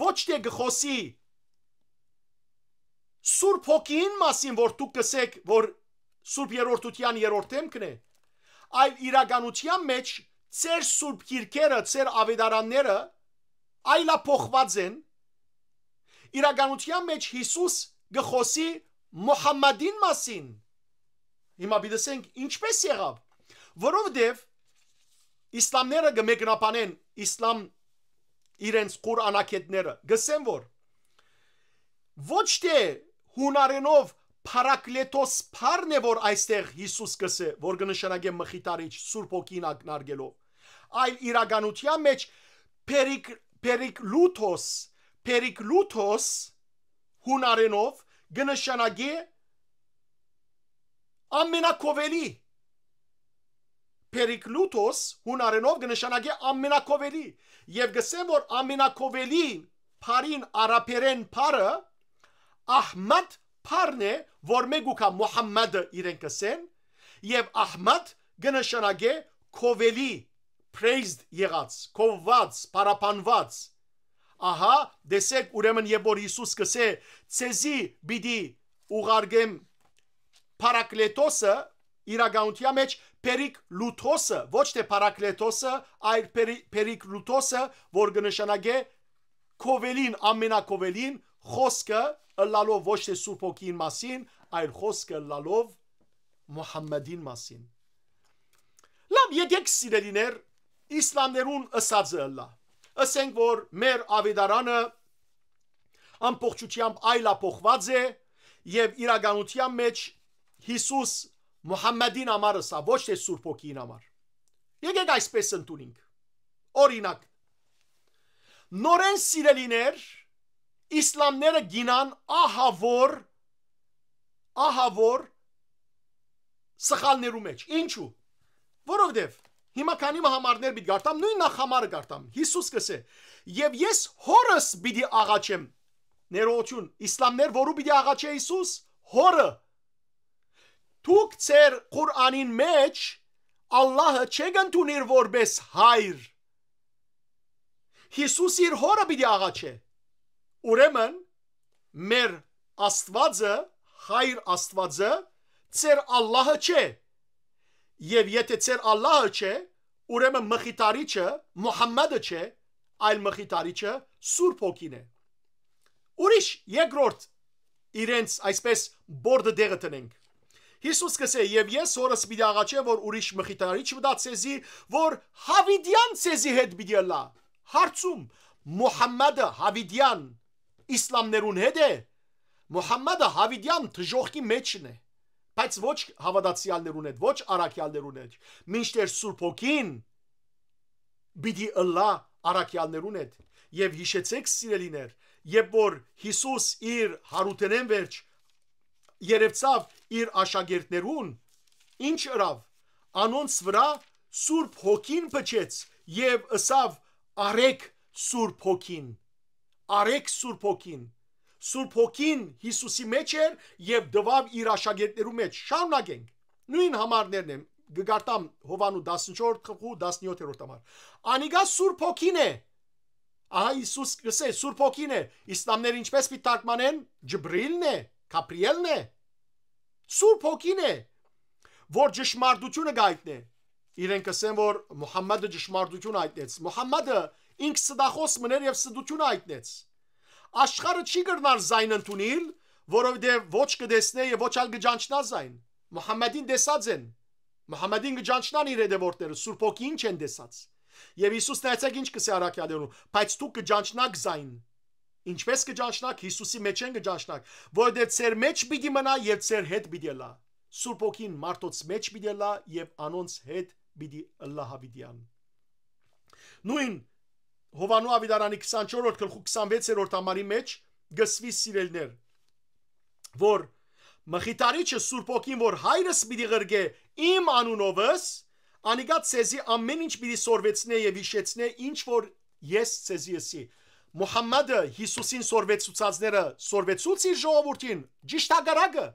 ոչ թէ կը խօսի Սուրբ Հոգիին մասին, որ դուք կ'ըսէք, որ Սուրբ Երրորդութեան երրորդ դէմքն է, այլ իրականութեան մէջ ձեր սուրբ գիրքերը, ձեր աւետարանները այլափոխուած են։ Իրականութեան մէջ Յիսուս կը խօսի Մուհամմադին մասին։ Հիմա պիտի ասենք, ինչպէս եղաւ, որովհետեւ իսլամները կը մեկնաբանեն, իսլամ իրենց Ղուրանակետները, կ'ըսեն, որ ոչ թէ յունարէնով Փարակլետոս բառն է, որ այստեղ Յիսուս կ'ըսէ, որ կը նշանակէ մխիթարիչ, Սուրբ Հոգին ակնարկելով, այլ իրականութեան մէջ Փերիկ-, Փերիկլութոս, Փերիկլութոս յունարէնով կը նշանակէ ամենակովելի։ Փերիկլութոս յունարէնով կը նշանակէ ամենակովելի։ Եւ կ'ըսեմ, որ ամենակովելի բառին արաբերէն բառը Ահմադ բառն է, որ մէկ ու քա Մուհամմադը իրենք կ'ըսեն, եւ Ահմադ կը նշանակէ քովելի, praised եղած, քովուած, փառաբանուած։ Ահա, տեսեք, ուրեմն, երբ որ Յիսուս կ'ըսէ, «Ձեզի պիտի ուղարկեմ Փարակլետոսը», իրականութեան մէջ Փերիկլութոսը, ոչ թէ Փարակլետոսը, այլ Փերի-, Փերիկլութոսը, որ կը նշանակէ կովելին, ամենակովելին, խօսքը ըլլալով ոչ թէ Սուրբ Հոգին մասին, այլ խօսքը ըլլալով Մուհամմեդին մասին։ Լավ, եկեք, սիրելիներ, իսլամներուն ըսածը ըլլայ։ Ըսենք, որ մեր աւետարանը ամբողջութեամբ այլափոխուած է եւ իրականութեան մէջ Յիսուս Մուհամմեդին համար ըսաւ, ոչ թէ Սուրբ Հոգիին համար։ Եկեք այսպես ընդունենք։ Օրինակ, նորէն, սիրելիներ, իսլամները գինան ահա որ, ահա որ սխալներու մէջ։ Ինչու՞։ Որովհետեւ հիմա քանի մը համարներ պիտի կարդամ, նոյն նախ համարը կարդամ։ Յիսուս կ'ըսէ. «Եւ ես հորս պիտի աղաչեմ»։ Ներողություն, իսլամներ որու պիտի աղաչէ Յիսուս։ Հորը։ Դուք ձեր Ղուրանին մէջ Ալլահը չէք ընդունիր որպէս հայր։ Յիսուս իր հորը պիտի աղաչէ։ Ուրեմն մեր Աստուածը, հայր Աստուածը, ձեր Ալլահը չէ։ Եւ եթէ ձեր Ալլահը չէ, ուրեմն մխիթարիչը Մուհամմեդը չէ, այլ մխիթարիչը Սուրբ Հոգին է։ Ուրիշ երկրորդ իրենց այսպես բորդը դեղը տնենք։ Յիսուս կ'ըսէ. «Եւ ես հորս պիտի աղաչեմ, որ ուրիշ մխիթարիչ մտա ձեզի, որ յաւիտեան ձեզի հետ պիտի ըլլայ»։ Հարցում. Մուհամմեդը յաւիտեան իսլամներուն հետ է։ Մուհամմեդը յաւիտեան դժոխքի մէջն է, բայց ոչ հաւատացեալներուն հետ, ոչ առաքեալներուն հետ, մինչդեռ Սուրբ Հոգին պիտի ըլլայ առաքեալներուն հետ։ Եւ յիշեցէք, սիրելիներ, երբ որ Յիսուս իր յարութենէն վերջ երեւցաւ իր աշակերտներուն, ինչ ըրաւ, անոնց վրայ Սուրբ Հոգին փչեց եւ ըսաւ. «Առէք Սուրբ Հոգին, առէք Սուրբ Հոգին»։ Սուրբ Հոգին Յիսուսի մէջ էր եւ տուաւ իր աշակերտներու մէջ։ Շարունակենք։ Նոյն համարներն են, կը կարդամ Յովհաննու տասնչորս գլխու տասնեթերորդ համար։ Անիկա Սուրբ Հոգին է։ Ահա Յիսուս կ'ըսէ. «Սուրբ Հոգին է»։ Իսլամները ինչպես պիտի թարգմանեն, Ջբրիլն է, Գաբրիելն է։ Սուրբ Հոգին է, որ ճշմարտութիւնը կ'այտնէ։ Իրենք կ'ըսեն, որ Մուհամմեդը ճշմարտութիւնը յայտնեց։ Մուհամմեդը ինք ստախոս մըն էր եւ ստութիւնը յայտնեց։ Աշխարհը չի կրնար զայն ընդունիլ, որովհետեւ ոչ կը տեսնէ եւ ոչ ալ կը ճանչնայ զայն։ Մուհամմեդին տեսած են։ Մուհամմեդին կը ճանչնան իր հետեւորդները, Սուրբ Հոգին չեն տեսած։ Եւ Յիսուս, նայեցեք ինչ կ'ըսէ առաքեալներուն. «Բայց դուք կը ճանչնաք զայն»։ Ինչպես կը ճանչնաք, Յիսուսի մէջէն կը ճանչնաք, որովհետեւ ձեր մէջ պիտի մնայ եւ ձեր հետ պիտի ըլլայ։ Սուրբ Հոգին մարդոց մէջ պիտի ըլլայ եւ անոնց հետ պիտի ըլլայ յաւիտեան։ Նոյն Յովհաննու աւետարանի քսանչորսերորդ գլխու քսանվեցերորդ համարի մէջ կ'ըսուի, սիրելիներ, որ Մխիթարիչը, Սուրբ Հոգին, որ Հայրս պիտի ղրկէ իմ անունովս, անիկա ձեզի ամէն ինչ պիտի սորվեցնէ եւ յիշեցնէ, ինչ որ ես ձեզի ըսի։ Մուհամմադը Յիսուսին սորվեցուցածները սորվեցուց իր ժողովուրդին, ճիշդ հակառակը,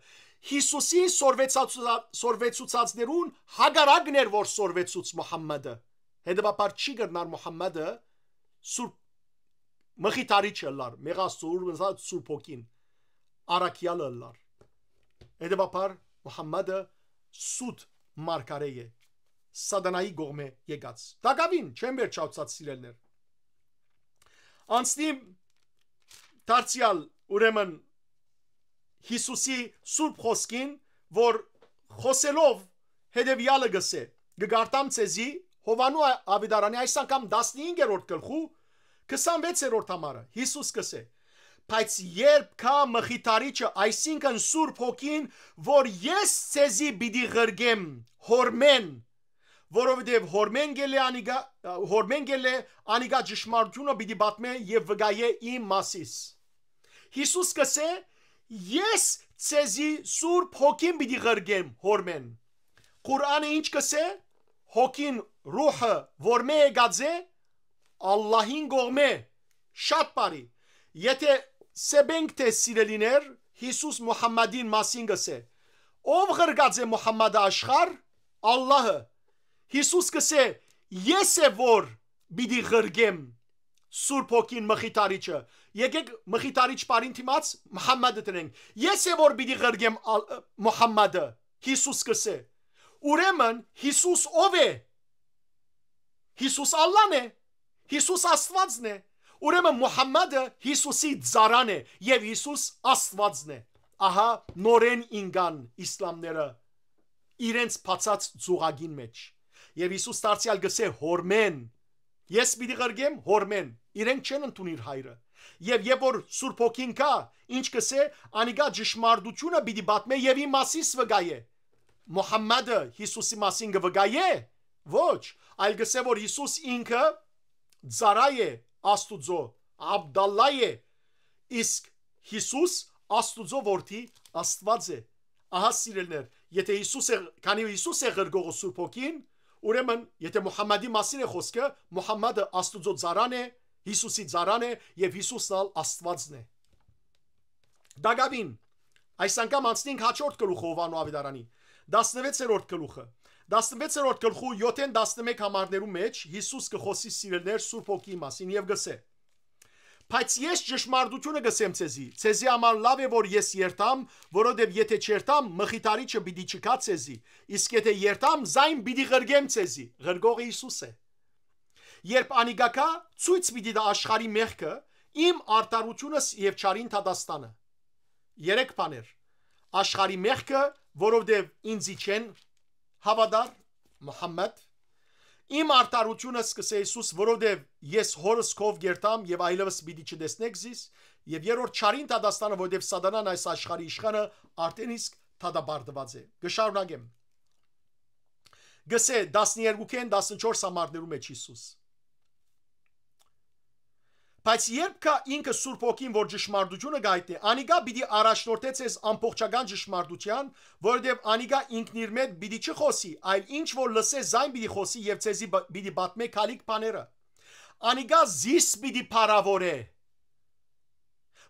Յիսուսին սորվեցածուց-, սորվեցուցածներուն հակառակն էր, որ սորվեցուց Մուհամմադը։ Հետևաբար չի կրնար Մուհամմադը Սուրբ Մխիթարիչը ըլլար, մեղաստուր մնացած Սուրբ Հոգին, առաքյալը ըլլար։ Հետևաբար Մուհամմադը սուտ մարգարէ է, սատանայի կողմէ եկած։ Տակավին չեմ վերջացած, սիրելիներ։ Անցնիմ դարձեալ, ուրեմն, Յիսուսի սուրբ խոսքին, որ խօսելով հետեւեալը գսէ, կկարդամ ձեզի Յովհաննու ա-, աւետարանի այս անգամ տասնհինգերորդ գլխու քսանվեցերորդ համարը։ Յիսուս կսէ. «Բայց երբ գայ Մխիթարիչը, այսինքն Սուրբ Հոգին, որ ես ձեզի պիտի ղրկեմ Հօրմէն, որովհետեւ Հօրմէն գելլէ անիկա, Հօրմէն գելլէ անիկա ճշմարտութիւնը պիտի պատմէ եւ վկայէ իմ մասիս»։ Յիսուս կսէ. «Ես ձեզի Սուրբ Հոգին պիտի ղրկեմ Հօրմէն»։ Ղուրանը ինչ կսէ։ Հոգին, ռուհը, Հօրմէ եկած է, Ալլահին կողմէ։ Շատ բարի։ Եթէ սեպենք, թէ, սիրելիներ, Յիսուս Մուհամմադին մասին կսէ, ո՞վ ղրկած է Մուհամմադը աշխարհ։ Ալլահը։ Յիսուս կսէ. «Ես է որ պիտի ղրկեմ Սուրբ Հոգին, Մխիթարիչը»։ Եկեք Մխիթարիչ բառին դիմաց Մուհամմադը դնենք։ «Ես է որ պիտի ղրկեմ Ալ-, Մուհամմադը»։ Յիսուս կսէ. «Ուրեմն Յիսուս ո՞վ է»։ Յիսուս Ալլան է, Յիսուս Աստուածն է։ Ուրեմն Մուհամմադը Յիսուսի ծառան է եւ Յիսուս Աստուածն է։ Ահա նորէն ինկան իսլամները իրենց բացած ծուղակին մէջ։ Եւ Յիսուս դարձեալ գսէ Հորմէն. «Ես պիտի ղրկեմ Հորմէն»։ Իրենք չեն ընդունիր հայրը։ Եւ երբ որ Սուրբ Հոգին կայ, ինչ կսէ, անիկա ճշմարտութիւնը պիտի պատմէ եւ իմ մասիս վկայէ։ Մուհամմադը Յիսուսի մասին կը վկայէ։ Ոչ, այլ կսէ որ Յիսուս ինքը ծառայ է Աստուծոյ, Աբդալլա է, իսկ Յիսուս Աստուծոյ որդի, Աստուած է։ Ահա, սիրելիներ, եթե Յիսուս է, քանի որ Յիսուս է ղրկողը Սուրբ Հոգին, ուրեմն եթե Մուհամմադի մասին է խոսքը, Մուհամմադը Աստուծոյ ծառան է, Յիսուսի ծառան է եւ Յիսուսն ալ Աստուածն է։ Տակաւին, այս անգամ անցնենք հաջորդ գլուխը Յովհաննէ Աւետարանի, տասնվեցերորդ գլուխը։ Տասնվեցերորդ գլխու յոթէն տասնմէկ համարներու մէջ Յիսուս կը խօսի, սիրելիներ, Սուրբ Հոգիի մասին եւ կսէ. «Բայց ես ճշմարտութիւնը կսեմ ձեզի, ձեզի համար լաւ է որ ես երթամ, որովհետեւ եթե չերթամ, Մխիթարիչը պիտի չգայ ձեզի, իսկ եթե երթամ, զայն պիտի ղրկեմ ձեզի»։ Ղրկողը Յիսուս է։ «Երբ անիկա գայ, ցոյց պիտի տայ աշխարհի մեղքը, իմ արդարութիւնս եւ չարին դատաստանը»։ Երեք բաներ. աշխարհի մեղքը, որովհետեւ ինձի չեն հաւատար, Մուհամմադ, իմ արդարութիւնս, կսէ Յիսուս, որովհետեւ ես Հօրս քով կերթամ եւ այլեւս պիտի չտեսնէք զիս, եւ երրորդ, չարին դատաստանը, որովհետեւ Սատանան, այս աշխարհի իշխանը, արդէն իսկ դատապարտուած է։ Կը շարունակեմ։ Կսէ տասներկուքէն տասնչորս համարներու մէջ Յիսուս. «Բայց երբ գայ ինքը, Սուրբ Հոգին, որ ճշմարտութիւնը կ'այտնէ, անիկա պիտի առաջնորդէ ձեզ ամբողջական ճշմարտութեան, որովհետեւ անիկա ինքն իր մէջ պիտի չխօսի, այլ ինչ որ լսէ, զայն պիտի խօսի եւ ձեզի բ-, պիտի պատմէ գալիք բաները։ Անիկա զիս պիտի փառաւորէ,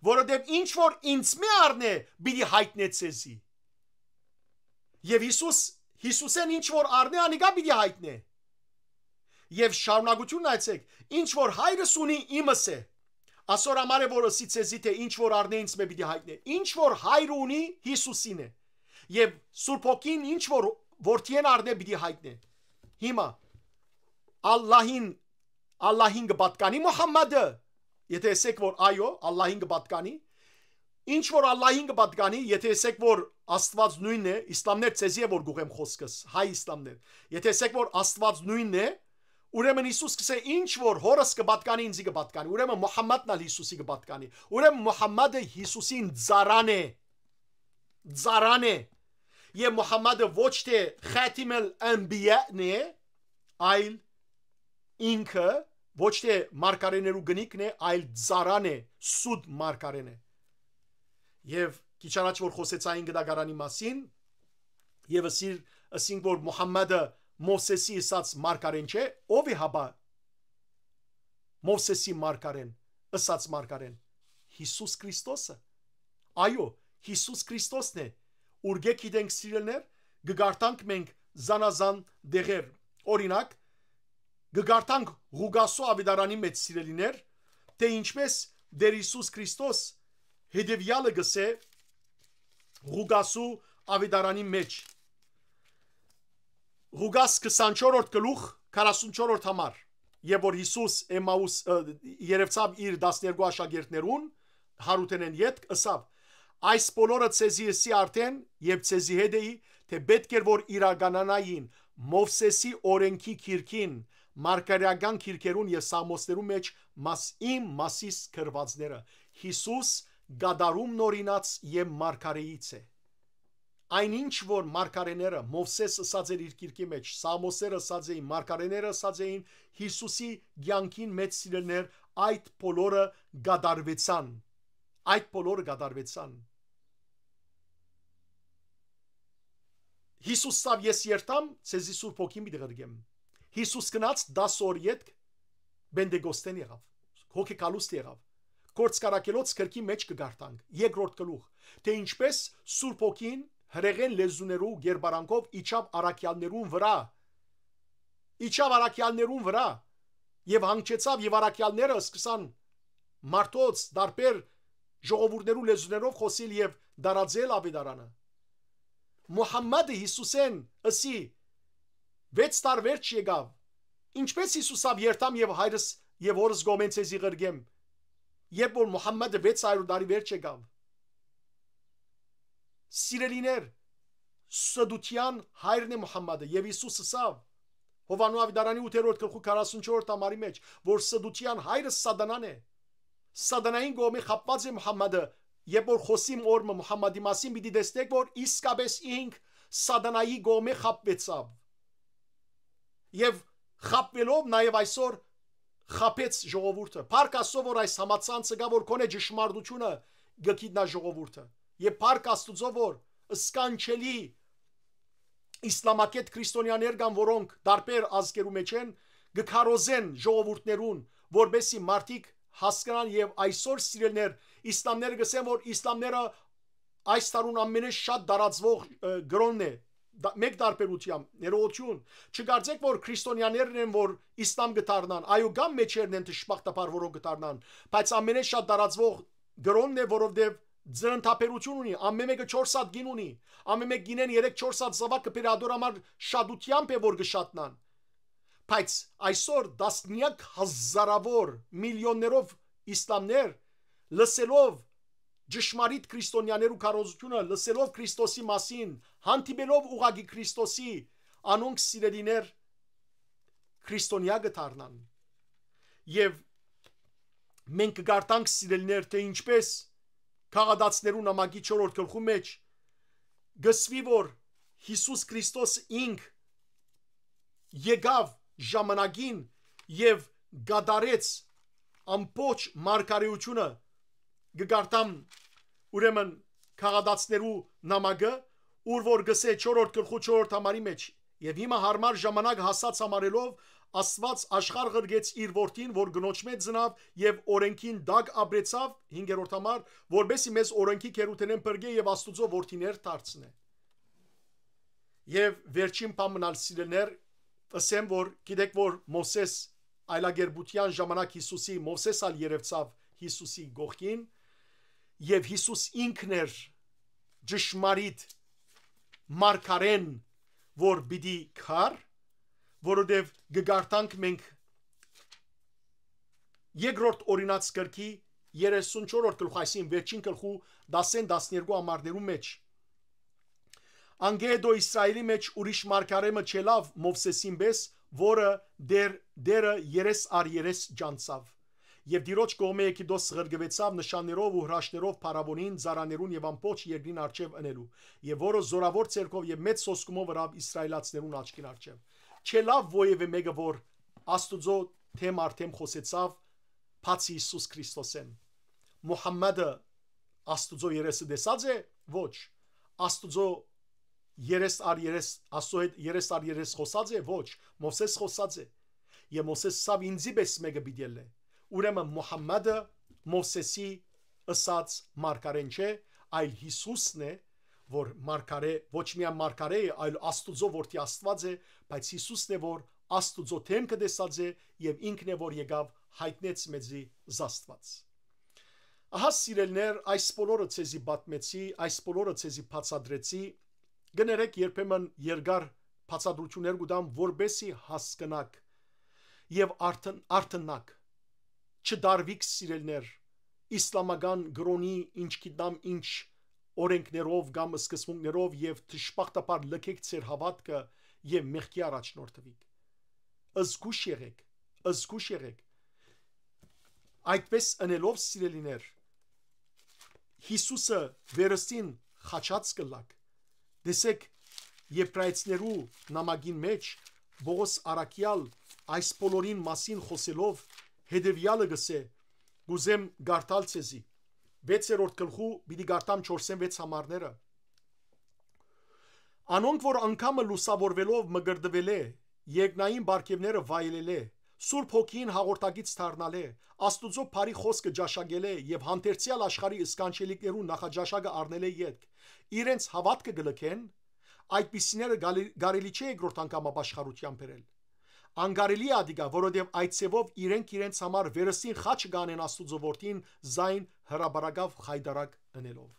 որովհետեւ ինչ որ ինձմէ առնէ, պիտի յայտնէ ձեզի»։ Եւ Յիսուս, Յիսուսէն ինչ որ առնէ, անիկա պիտի յայտնէ։ Եւ շարունակութիւնն այցեք, ինչ որ հայրս ունի, իմս է։ Ասոր համար է որ ըսի ձեզի, թէ ինչ որ առնէ, ինձմէ պիտի յայտնէ։ Ինչ որ հայրը ունի, Յիսուսին է։ Եւ Սուրբ Հոգին ինչ որ որդիէն առնէ, պիտի յայտնէ։ Հիմա Ալլահին, Ալլահին կը պատկանի Մուհամմադը։ Եթե ըսեք որ այո, Ալլահին կը պատկանի, ինչ որ Ալլահին կը պատկանի, եթե ըսեք որ Աստուած նոյնն է, իսլամներ, ձեզի է որ գուղեմ խոսքս, հայ իսլամներ, եթե ըսեք որ Աստուած նոյնն է, ուրեմն Յիսուս կսէ, ինչ որ Հօրս կը պատկանի, ինձի կը պատկանի, ուրեմն Մուհամմադն ալ Յիսուսի կը պատկանի, ուրեմն Մուհամմադը Յիսուսին ծառան է, ծառան է։ Եւ Մուհամմադը ոչ թէ Խաթիմել Անբիյան է, այլ ինքը ոչ թէ մարգարեներու կնիքն է, այլ ծառան է, սուտ մարգարեն է։ Եւ քիչ առաջ որ խօսեցայինք կտակարանի մասին, եւ ըսիր, ըսինք որ Մուհամմադը Մովսեսի ըսած մարգարեն չէ, ով է հապա Մովսեսի մարգարեն, ըսած մարգարեն? Յիսուս Քրիստոսը։ Այո, Յիսուս Քրիստոսն է։ Ուրկէ գիտենք, սիրելիներ, կը կարդանք մենք զանազան դեղեր։ Օրինակ, կը կարդանք Ղուկասու Աւետարանի մէջ, սիրելիներ, թէ ինչպես Տէր Յիսուս Քրիստոս հետեւեալը կսէ Ղուկասու Աւետարանի մէջ։ Ղուկաս քսանչորրորդ գլուխ, քառասունչորրորդ համար։ Երբ որ Յիսուս Էմաուս, ը, երեւցաւ իր տասներկու աշակերտներուն, յարութենէն ետք, ըսաւ. «Այս բոլորը ձեզի ըսի արդէն, երբ ձեզի հետ էի, թէ պէտք էր որ իրականանային Մովսէսի օրէնքի գիրքին, մարգարէական գիրքերուն եւ սաղմոսներուն մէջ մաս իմ մասիս գրուածները»։ Յիսուս կատարումն օրինաց եւ մարգարէից է։ Այն ինչ որ մարգարեները, Մովսէս ըսած էր իր գիրքի մէջ, սաղմոսները ըսած էին, մարգարեները ըսած էին, Յիսուսի կեանքին մէջ, սիրելիներ, այդ բոլորը կատարուեցան։ Այդ բոլորը կատարուեցան։ Յիսուս ըսաւ. «Ես երթամ, ձեզի Սուրբ Հոգին պիտի ղրկեմ»։ Յիսուս գնաց, տասը օր ետք Պենտեկոստէն եղաւ, հոգեկալուստ եղաւ։ Գործք Առաքելոց գրքի մէջ կը կարդանք, երկրորդ գլուխ, թէ ինչպես Սուրբ Հոգին հրեղեն լեզուներու կերպարանքով իջաւ առաքեալներուն վրայ, իջաւ առաքեալներուն վրայ եւ հանգչեցաւ, եւ առաքեալները սկսան մարդոց, տարբեր ժողովուրդներու լեզուներով խօսիլ եւ տարածել աւետարանը։ Մուհամմադը Յիսուսէն ըսի. «Վեց դար վերջ եկաւ, ինչպես Յիսուս ըսաւ. երթամ եւ հայրս եւ հօրս կողմէն ձեզի ղրկեմ»։ երբ որ Մուհամմեդը վեց հարիւր տարի վերջ եկաւ։ Սիրելիներ, ստության հայրն է Մուհամմեդը, եւ Յիսուս ըսաւ, Յովհաննու Ավետարանի ութերորդ գլխու քառասունչորդ համարի մեջ, որ ստության հայրը Սատանան է։ Սատանային կողմէ խապուած է Մուհամմեդը, երբ որ խօսիմ օր մը Մուհամմեդի մասին, պիտի տեսնէք, որ իսկապէս ինք Սատանայի կողմէ խապուեցաւ։ Եւ խապուելով նաեւ այսօր խաբեց ժողովուրդը։ Փառք Աստուծոյ, որ այս համացանցը կայ, որ գոնե ճշմարտությունը կը գիտնայ ժողովուրդը։ Եւ փառք Աստուծոյ, որ սքանչելի իսլամագէտ քրիստոնեաներ կան, որոնք տարբեր ազգերու մեջ են, կը քարոզեն ժողովուրդներուն, որպեսզի մարդիկ հասկնան, եւ այսօր, սիրելիներ, իսլամները կ'ըսեն, որ իսլամները այս տարուն ամենէ շատ տարածուող, ը, կրոնն է, դա, մէկ տարբերութեամբ, ներողություն, չկարծէք, որ քրիստոնեաներն են, որ իսլամ կը դառնան, այո, կան մեջերն են դժբախտաբար, որոնք կը դառնան, բայց ամենէ շատ տարածուող կրոնն է, որովհետեւ ծննդաբերություն ունի, ամեն մէկը չորս հատ կին ունի, ամեն մէկ կինեն երեք-չորս հատ զաւակ կը բերէ, ատոր համար շատութեամբ է, որ կը շատնան, բայց այսօր տասնեակ հազարաւոր միլիոններով իսլամներ, լսելով ճշմարիտ քրիստոնեաներու քարոզութիւնը, լսելով Քրիստոսի մասին, հանդիպելով ուղղակի Քրիստոսի, անոնք, սիրելիներ, քրիստոնեայ կը դառնան։ Եւ մենք կը կարդանք, սիրելիներ, թէ ինչպէս Գաղատացիներու նամակի չորրորդ գլխու մեջ կ'ըսուի, որ Յիսուս Քրիստոս ինք եկաւ ժամանակին եւ կատարեց ամբողջ մարգարէությունը, կը կարդամ, ուրեմն, Գաղատացիներու նամակը, ուր որ կ'ըսէ չորրորդ գլխու չորրորդ համարի մեջ. «Եւ հիմա յարմար ժամանակ հասած համարելով, Աստուած աշխարհ ղրկեց իր որդին, որ կնոջմէ ծնաւ եւ օրէնքին տակ ապրեցաւ», հինգերորդ համար, «որպեսզի մեզ օրէնքի գերութենէն փրկէ եւ Աստուծոյ որդիներ դարձնէ»։ Եւ վերջին բան մնալ, սիրելիներ, ըսեմ, որ գիտեք, որ Մովսէս այլագերբութեան ժամանակ Յիսուսի, Մովսէս ալ երեւցաւ Յիսուսի կողքին, եւ Յիսուս ինքն էր ճշմարիտ մարգարեն, որ պիտի գար, որովհետեւ կը կարդանք մենք երկրորդ օրինաց գրքի երեսունչորրորդ գլխու, այսինքն վերջին գլխու, դասեն տասներկու ամառներու մեջ. «Անկէ հետո Իսրայէլի մեջ ուրիշ մարգարէ մը չելաւ Մովսէսին պէս, որը դեր, դերը երես առ երես ճանչցաւ։ Եւ Տիրոջ կողմէ Եգիպտոս ղրկուեցաւ նշաններով ու հրաշներով փարաւոնին, ծառաներուն եւ ամբողջ երկրին առջեւ ընելու, եւ որը զօրաւոր ձեռքով եւ մեծ սոսկումով ըրաւ իսրայելացիներուն աչքին առջեւ»։ Չելաւ որեւէ մէկը, որ Աստուծոյ դէմ առ դէմ խօսեցաւ, բացի Յիսուս Քրիստոսէն։ Մուհամմեդը Աստուծոյ երեսը տեսած է։ Ոչ։ Աստուծոյ երես առ երես, Աստուծոյ հետ երես առ երես խօսած է։ Ոչ։ Մովսէս խօսած է։ Եւ Մովսէս սա ինծի պէս մէկը պիտի ելլէ։ Ուրեմն Մուհամմեդը Մովսէսի ըսած մարգարեն չէ, այլ Յիսուսն է, որ մարգարէ, ոչ միայն մարգարէ է, այլ Աստուծոյ որդի, Աստուած է, բայց Յիսուսն է, որ Աստուծոյ դէմքը տեսած է, եւ ինքն է, որ եկաւ յայտնեց մեզի զաստուած։ Ահա, սիրելիներ, այս բոլորը ձեզի պատմեցի, այս բոլորը ձեզի բացատրեցի, կներեք, երբեմն երկար բացատրություններ կու տամ, որպեսզի հասկնաք եւ արդն-, արդննաք, չդարվիք, սիրելիներ, իսլամական կրոնի ինչ գիտնամ ինչ օրենքներով կամ սկզբունքներով եւ դժբախտաբար լքեք ձեր հաւատքը եւ մեղքի առաջնորդուիք։ Զգուշ եղեք, զգուշ եղեք։ Այդպես ընելով, սիրելիներ, Յիսուսը վերստին խաչած կ'ըլլաք։ Տեսեք, Եբրայեցիներու նամակին մեջ Պողոս առաքեալ այս բոլորին մասին խօսելով հետեւեալը կ'ըսէ, կ'ուզեմ կարդալ ձեզի։ Վեցերորդ գլխու պիտի կարդամ չորսեն վեց համարները։ Անոնք, որ անգամը լուսաւորուելով մկրտուելէ, երկնային պարգեւները վայելելէ, Սուրբ Հոգիին հաղորդակից դառնալէ, Աստուծոյ բարի խօսքը ճաշակելէ եւ հանդերձեալ աշխարհի սքանչելիքներուն նախաճաշակը առնելէ ետք, իրենց հաւատքը կը լքեն, այդպիսիները գալի-, կարելի չէ երկրորդ անգամ ապաշխարութեան բերել։ Անկարելի է ատիկա, որովհետեւ այդ ձեւով իրենք իրենց համար վերստին խաչը կանեն Աստուծոյ որդին զայն հրապարակաւ խայտառակ ընելով։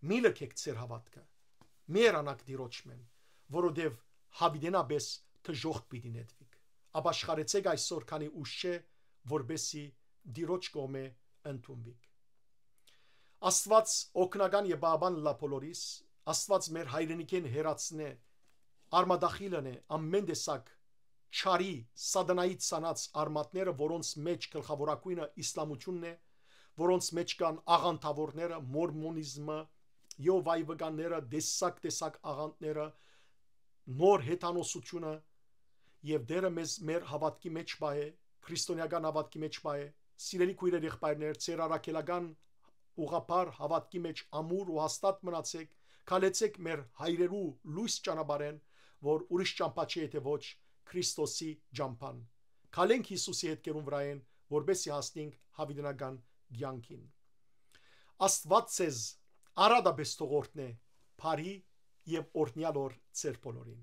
Մի լքեք ձեր հաւատքը, մի երանաք Տիրոջմէն, որովհետեւ յաւիտենապէս դժոխք պիտի նետուիք։ Ապաշխարեցէք այսօր, քանի ուշ չէ, որպեսզի Տիրոջ կողմէ ընդունուիք։ Աստուած օգնական եւ պահապան ըլլայ բոլորիս, Աստուած մեր հայրենիքէն հեռացնէ, արմատախիլ ընէ ամէն տեսակ չարի, սատանայի ցանած արմատները, որոնց մէջ գլխաւորագոյնը իսլամութիւնն է, որոնց մէջ կան աղանդաւորները, մորմոնիզմը, Եհովայի վկաները, տեսակ տեսակ աղանդները, նոր հեթանոսությունը, եւ Տէրը մեզ մեր հաւատքի մէջ պահէ, քրիստոնեական հաւատքի մէջ պահէ։ Սիրելի քոյրեր, եղբայրներ, ձեր առաքելական ուղղափառ հաւատքի մէջ ամուր ու հաստատ մնացէք, քալեցէք մեր հայրերու լոյս ճանապարհէն, որ ուրիշ ճամբայ չէ, եթէ ոչ Քրիստոսի ճամբան։ Քալենք Յիսուսի հետքերուն վրայէն, որպեսզի հասնենք յաւիտենական կեանքին։ Աստուած ձեզ արատապէս թող օրհնէ, բարի եւ օրհնեալ օր ձեր բոլորին։